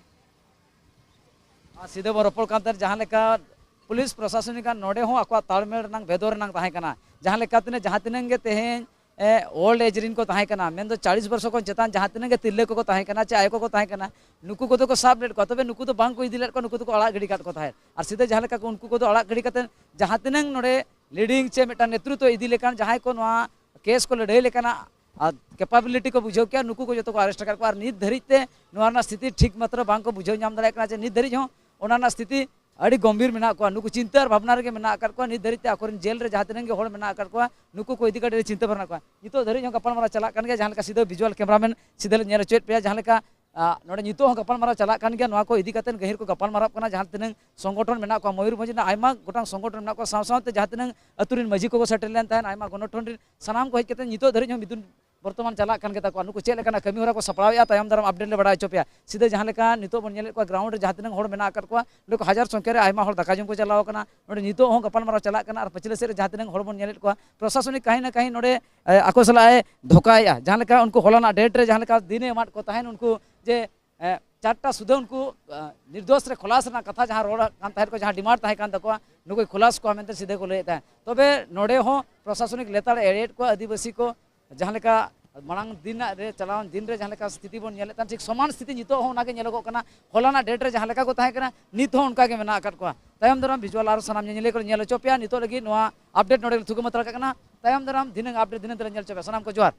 ᱟᱨ ᱥᱤᱫᱷᱟᱹ ᱵᱚᱱ ᱨᱚᱯᱚᱲ ᱠᱟᱱ ᱛᱟᱦᱮᱸᱫ, ᱡᱟᱦᱟᱸ ᱞᱮᱠᱟ ᱯᱩᱞᱤᱥ ᱯᱨᱚᱥᱟᱥᱚᱱᱤᱠ ᱟᱨ ᱱᱚᱰᱮ ᱦᱚᱸ ᱟᱠᱚᱣᱟᱜ ᱛᱟᱲᱢᱮᱲ ᱨᱮᱱᱟᱜ ᱵᱷᱮᱫᱚᱨ ᱨᱮᱱᱟᱜ ᱛᱟᱦᱮᱸ ᱠᱟᱱᱟ, ᱡᱟᱦᱟᱸ ᱞᱮᱠᱟ ᱛᱤᱱᱟᱹᱜ, ᱡᱟᱦᱟᱸ ᱛᱤᱱᱟᱹᱜ ᱜᱮ ᱛᱮᱦᱮᱧ ᱮ, ᱳᱞᱰ ᱮᱡᱽ ᱨᱮᱱ ᱠᱚ ᱛᱟᱦᱮᱸ ᱠᱟᱱᱟ, ᱢᱮᱱᱫᱚ ᱪᱟᱞᱤᱥ ᱵᱚᱨᱥᱚ ᱠᱷᱚᱱ ᱪᱮᱛᱟᱱ ᱡᱟᱦᱟᱸ ᱛᱤᱱᱟᱹᱜ ᱜᱮ ᱛᱤᱨᱞᱟᱹ ᱠᱚᱠᱚ ᱛᱟᱦᱮᱸ ᱠᱟᱱᱟ ᱪᱮ ᱟᱭᱳ ᱠᱚᱠᱚ ᱛᱟᱦᱮᱸ ᱠᱟᱱᱟ, ᱱᱩᱠᱩ ᱠᱚᱫᱚ ᱠᱚ ᱥᱟᱵ ᱞᱮᱫ ᱠᱚᱣᱟ, ᱛᱚᱵᱮ ᱱᱩᱠᱩ ᱫᱚ ᱵᱟᱝ ᱠᱚ ᱤᱫᱤ ᱞᱮᱫ ᱠᱚᱣᱟ, ᱱᱩᱠᱩ ᱫᱚᱠᱚ ᱟᱲᱟᱜ ᱜᱤᱰᱤ ᱠᱟᱫ ᱠᱚ ᱛᱟᱦᱮᱸᱫ᱾ ᱟᱨ ᱥᱤᱫᱷᱟᱹ ᱡᱟᱦᱟᱸ ᱞᱮᱠᱟ ᱠᱚ, ᱩᱱᱠᱩ ᱠᱚᱫᱚ ᱟᱲᱟᱜ ᱜᱤᱰᱤ ᱠᱟᱛᱮ ᱡᱟᱦᱟᱸ ᱛᱤᱱᱟᱹᱜ ᱱᱚᱰᱮ ᱞᱤᱰᱤᱝ ᱪᱮ ᱢᱤᱫᱴᱟᱝ ᱱᱮᱛᱨᱤᱛᱣᱚ ᱤᱫᱤ ᱞᱮᱠᱟᱱ ᱡᱟᱦᱟᱸᱭ ᱠᱚ ᱱᱚᱣᱟ ᱠᱮᱥ ᱠᱚ ᱞᱟᱹᱲᱦᱟᱹᱭ ᱞᱮᱠᱟᱱᱟᱜ ᱟᱨ ᱠᱮᱯᱟᱵᱤᱞᱤᱴᱤ ᱠᱚ ᱵᱩᱡᱷᱟᱹᱣ ᱠᱮᱜᱼᱟ, ᱱᱩᱠᱩ ᱠᱚ ᱡᱚᱛᱚ ᱠᱚ ᱟᱨᱮᱥᱴ ᱟᱠᱟᱫ ᱠᱚᱣᱟ᱾ ᱟᱨ ᱱᱤᱛ ᱫᱷᱟᱹᱨᱤᱡ ᱛᱮ ᱱᱚᱣᱟ ᱨᱮᱱᱟᱜ ᱥᱛᱷᱤᱛᱤ ᱴᱷᱤᱠ ᱢᱟᱛᱨᱚ ᱵᱟᱝ ᱠᱚ ᱵᱩᱡᱷᱟᱹᱣ ᱧᱟᱢ ᱫᱟᱲᱮᱭᱟᱜ ᱠᱟᱱᱟ ᱡᱮ ᱱᱤᱛ ᱫᱷᱟᱹᱨᱤᱡ ᱦᱚᱸ ᱚᱱᱟ ᱨᱮᱱᱟᱜ ᱥᱛᱷᱤᱛᱤ ᱟᱹᱰᱤ ᱜᱚᱢᱵᱷᱤᱨ ᱢᱮᱱᱟᱜ ᱠᱚᱣᱟ᱾ ᱱᱩᱠᱩ ᱪᱤᱱᱛᱟᱹ ᱟᱨ ᱵᱷᱟᱵᱽᱱᱟ ᱨᱮᱜᱮ ᱢᱮᱱᱟᱜ ᱟᱠᱟᱫ ᱠᱚᱣᱟ᱾ ᱱᱤᱛ ᱫᱷᱟᱹᱨᱤᱡ ᱛᱮ ᱟᱠᱚᱨᱮᱱ ᱡᱮᱞ ᱨᱮ ᱡᱟᱦᱟᱸ ᱛᱤᱱᱟᱹᱜ ᱜᱮ ᱦᱚᱲ ᱢᱮᱱᱟᱜ ᱟᱠᱟᱫ ᱠᱚᱣᱟ, ᱱᱩᱠᱩ ᱠᱚ ᱤᱫᱤ ᱠᱟᱛᱮ ᱟᱹᱰᱤ ᱪᱤᱱᱛᱟᱹ ᱵᱷᱟᱵᱽᱱᱟ ᱠᱚᱣᱟ᱾ ᱱᱤᱛᱚᱜ ᱫᱷᱟᱹᱨᱤᱡ ᱦᱚᱸ ᱜᱟᱯᱟᱞᱢᱟᱨᱟᱣ ᱪᱟᱞᱟᱜ ᱠᱟᱱ ᱜᱮᱭᱟ, ᱡᱟᱦᱟᱸ ᱞᱮᱠᱟ ᱥᱤᱫᱷᱟᱹ ᱵᱤᱡᱩᱣᱟᱞ ᱠᱮᱢᱨᱟᱢᱮᱱ ᱥᱤᱫᱷᱟᱹ ᱞᱮ ᱧᱮᱞ ᱦᱚᱪᱚᱭᱮᱫ ᱯᱮᱭᱟ, ᱡᱟᱦᱟᱸ ᱞᱮᱠᱟ, ᱟ, ᱱᱚᱰᱮ ᱱᱤᱛᱚᱜ ᱦᱚᱸ ᱜᱟᱯᱟᱞᱢᱟᱨᱟᱣ ᱪᱟᱞᱟᱜ ᱠᱟᱱ ᱜᱮᱭᱟ᱾ ᱱᱚᱣᱟ ᱠᱚ ᱤᱫᱤ ᱠᱟᱛᱮ ᱜᱟᱹᱦᱤᱨ ᱠᱚ ᱜᱟᱯᱟᱞᱢᱟᱨᱟᱣ ᱠᱟᱱᱟ᱾ ᱡᱟᱦᱟᱸ ᱛᱤᱱᱟᱹᱜ ᱥᱚᱝᱜᱚᱴᱷᱚᱱ ᱢᱮᱱᱟᱜ ᱠᱚᱣᱟ, ᱢᱚᱭᱩᱨᱵᱷᱚᱸᱡᱽ ᱨᱮᱱᱟᱜ ᱟᱭᱢᱟ ᱜᱚᱴᱟᱝ ᱥᱚᱝᱜᱚᱴᱷᱚᱱ ᱢᱮᱱᱟᱜ ᱠᱚᱣᱟ, ᱥᱟᱶ ᱥᱟᱶᱛᱮ ᱡᱟᱦᱟᱸ ᱛᱤᱱᱟᱹᱜ ᱟᱹᱛᱩ ᱨᱮᱱ ᱢᱟᱹᱡᱷᱤ ᱠᱚᱠᱚ ᱥᱮᱴᱮᱨ ᱞᱮᱱ ᱛᱟᱦᱮᱸᱫ, ᱟᱭᱢᱟ ᱜᱚᱱᱚᱴᱷᱚᱱ ᱨᱮᱱ ᱥᱟᱱᱟᱢ ᱠᱚ ᱦᱮᱡ ᱠᱟᱛᱮ ᱱᱤᱛᱚᱜ ᱫᱷᱟᱹᱨᱤᱡ ᱦᱚᱸ ᱢᱤᱫᱩᱱ ᱵᱚᱨᱛᱚᱢᱟᱱ ᱪᱟᱞᱟᱜ ᱠᱟᱱ ᱜᱮᱛᱟ ᱠᱚᱣᱟ᱾ ᱱᱩᱠᱩ ᱪᱮᱫ ᱞᱮᱠᱟᱱᱟᱜ ᱠᱟᱹᱢᱤ ᱦᱚᱨᱟ ᱠᱚ ᱥᱟᱯᱲᱟᱣᱮᱫᱼᱟ, ᱛᱟᱭᱚᱢ ᱫᱟᱨᱟᱢ ᱟᱯᱰᱮᱴ ᱞᱮ ᱵᱟᱲᱟᱭ ᱦᱚᱪᱚ ᱯᱮᱭᱟ᱾ ᱥᱤᱫᱷᱟᱹ ᱡᱟᱦᱟᱸ ᱞᱮᱠᱟ ᱱᱤᱛᱚᱜ ᱵᱚᱱ ᱧᱮᱞᱮᱫ ᱠᱚᱣᱟ, ᱜᱨᱟᱣᱩᱱᱰ ᱨᱮ ᱡᱟᱦᱟᱸ ᱛᱤᱱᱟᱹᱜ ᱦᱚᱲ ᱢᱮᱱᱟᱜ ᱟᱠᱟᱫ ᱠᱚᱣᱟ, ᱱᱚᱸᱰᱮ ᱠᱚ ᱦᱟᱡᱟᱨ ᱥᱚᱝᱠᱷᱟ ᱨᱮ ᱟᱭᱢᱟ ᱦᱚᱲ ᱫᱟᱠᱟ ᱡᱚᱢ ᱠᱚ ᱪᱟᱞᱟᱣ ᱠᱟᱱᱟ᱾ ᱱᱚᱸᱰᱮ ᱱᱤᱛᱚᱜ ᱦᱚᱸ ᱜᱟᱯᱟᱞᱢᱟᱨᱟᱣ ᱪᱟᱞᱟᱜ ᱠᱟᱱᱟ᱾ ᱟᱨ ᱯᱟᱹᱪᱷᱞᱟᱹ ᱥᱮᱫ ᱨᱮ ᱡᱟᱦᱟᱸ ᱛᱤᱱᱟᱹᱜ ᱦᱚᱲ ᱵᱚᱱ ᱧᱮᱞᱮᱫ ᱠᱚᱣᱟ, ᱯᱨᱚᱥᱟᱥᱚᱱᱤᱠ ᱠᱟᱹᱦᱤ ᱱᱟ ᱠᱟᱹᱦᱤ ᱱᱚᱸᱰᱮ, ᱮ, ᱟᱠᱚ ᱥᱟᱞᱟᱜ ᱮ ᱫᱷᱳᱠᱟᱭᱮᱫᱼᱟ᱾ ᱡᱟᱦᱟᱸ ᱞᱮᱠᱟ ᱩᱱᱠᱩ ᱦᱚᱞᱟᱱᱟᱜ ᱰᱮᱴ ᱨᱮ ᱡᱟᱦᱟᱸ ᱞᱮᱠᱟ ᱫᱤᱱᱮ ᱮᱢᱟᱫ ᱠᱚ ᱛᱟᱦᱮᱸᱱ ᱩᱱᱠᱩ ᱡᱮ, ᱮ, ᱪᱟᱨᱴᱟ ᱥᱩᱫᱷᱟᱹ ᱩᱱᱠᱩ, ᱮ, ᱱᱤᱨᱫᱳᱥ ᱨᱮ ᱠᱷᱚᱞᱟᱥ ᱨᱮᱱᱟᱜ ᱠᱟᱛᱷᱟ ᱡᱟᱦᱟᱸ ᱨᱚᱲ ᱠᱟᱱ ᱛᱟᱦᱮᱸᱫ ᱠᱚ, ᱡᱟᱦᱟᱸ ᱰᱤᱢᱟᱱᱰ ᱛᱟᱦᱮᱸ ᱠᱟᱱ ᱛᱟᱠᱚᱣᱟ, ᱱᱩᱠᱩᱭ ᱠᱷᱚᱞᱟᱥ ᱠᱚᱣᱟ ᱢᱮᱱᱛᱮ ᱥᱤᱫᱷᱟᱹ ᱠᱚ ᱞᱟᱹᱭᱮᱫ ᱛᱟᱦᱮᱸᱫ᱾ ᱛᱚᱵᱮ ᱱᱚᱸᱰᱮ ᱦᱚᱸ ᱯᱨᱚᱥᱟᱥᱚᱱᱤᱠ ᱞᱮᱛᱟᱲ ᱮ ᱮᱲᱮᱭᱮᱫ ᱠᱚᱣᱟ ᱟᱹᱫᱤᱵᱟᱹᱥᱤ ᱠᱚ, ᱡᱟᱦᱟᱸ ᱞᱮᱠᱟ ᱢᱟᱲᱟᱝ ᱫᱤᱱᱟᱜ ᱨᱮ, ᱪᱟᱞᱟᱣᱮᱱ ᱫᱤᱱ ᱨᱮ ᱡᱟᱦᱟᱸ ᱞᱮᱠᱟ ᱥᱛᱷᱤᱛᱤ ᱵᱚᱱ ᱧᱮᱞᱮᱫ ᱛᱟᱦᱮᱸᱫ, ᱴᱷᱤᱠ ᱥᱚᱢᱟᱱ ᱥᱛᱷᱤᱛᱤ ᱱᱤᱛᱚᱜ ᱦᱚᱸ ᱚᱱᱟᱜᱮ ᱧᱮᱞᱚᱜᱚᱜ ᱠᱟᱱᱟ᱾ ᱦᱚᱞᱟᱱᱟᱜ ᱰᱮᱴ ᱨᱮ ᱡᱟᱦᱟᱸ ᱞᱮᱠᱟ ᱠᱚ ᱛᱟᱦᱮᱸ ᱠᱟᱱᱟ, ᱱᱤᱛ ᱦᱚᱸ ᱚᱱᱠᱟ ᱜᱮ ᱢᱮᱱᱟᱜ ᱟᱠᱟᱫ ᱠᱚᱣᱟ᱾ ᱛᱟᱭᱚᱢ ᱫᱟᱨᱟᱢ ᱵᱷᱤᱡᱩᱣᱟᱞ ᱟᱨᱚ ᱥᱟᱱᱟᱢ ᱧᱮᱧᱮᱞᱤᱭᱟᱹ ᱠᱚ ᱧᱮᱞ ᱦᱚᱪᱚ ᱯᱮᱭᱟ᱾ ᱱᱤᱛᱚᱜ ᱞᱟᱹᱜᱤᱫ ᱱᱚᱣᱟ ᱟᱯᱰᱮᱴ ᱱᱚᱰᱮ ᱜᱮ ᱛᱷᱩᱠᱟᱹᱢ ᱦᱟᱛᱟᱲ ᱠᱟᱜ ᱠᱟᱱᱟ᱾ ᱛᱟᱭᱚᱢ ᱫᱟᱨᱟᱢ ᱫᱷᱤᱱᱟᱹᱝ ᱟᱯᱰᱮᱴ ᱫᱷᱤᱱᱟᱹᱝ ᱛᱮᱞᱮ ᱧᱮᱞ ᱦᱚᱪᱚ ᱯᱮᱭᱟ᱾ ᱥᱟᱱᱟᱢ ᱠᱚ ᱡᱚᱦᱟᱨ᱾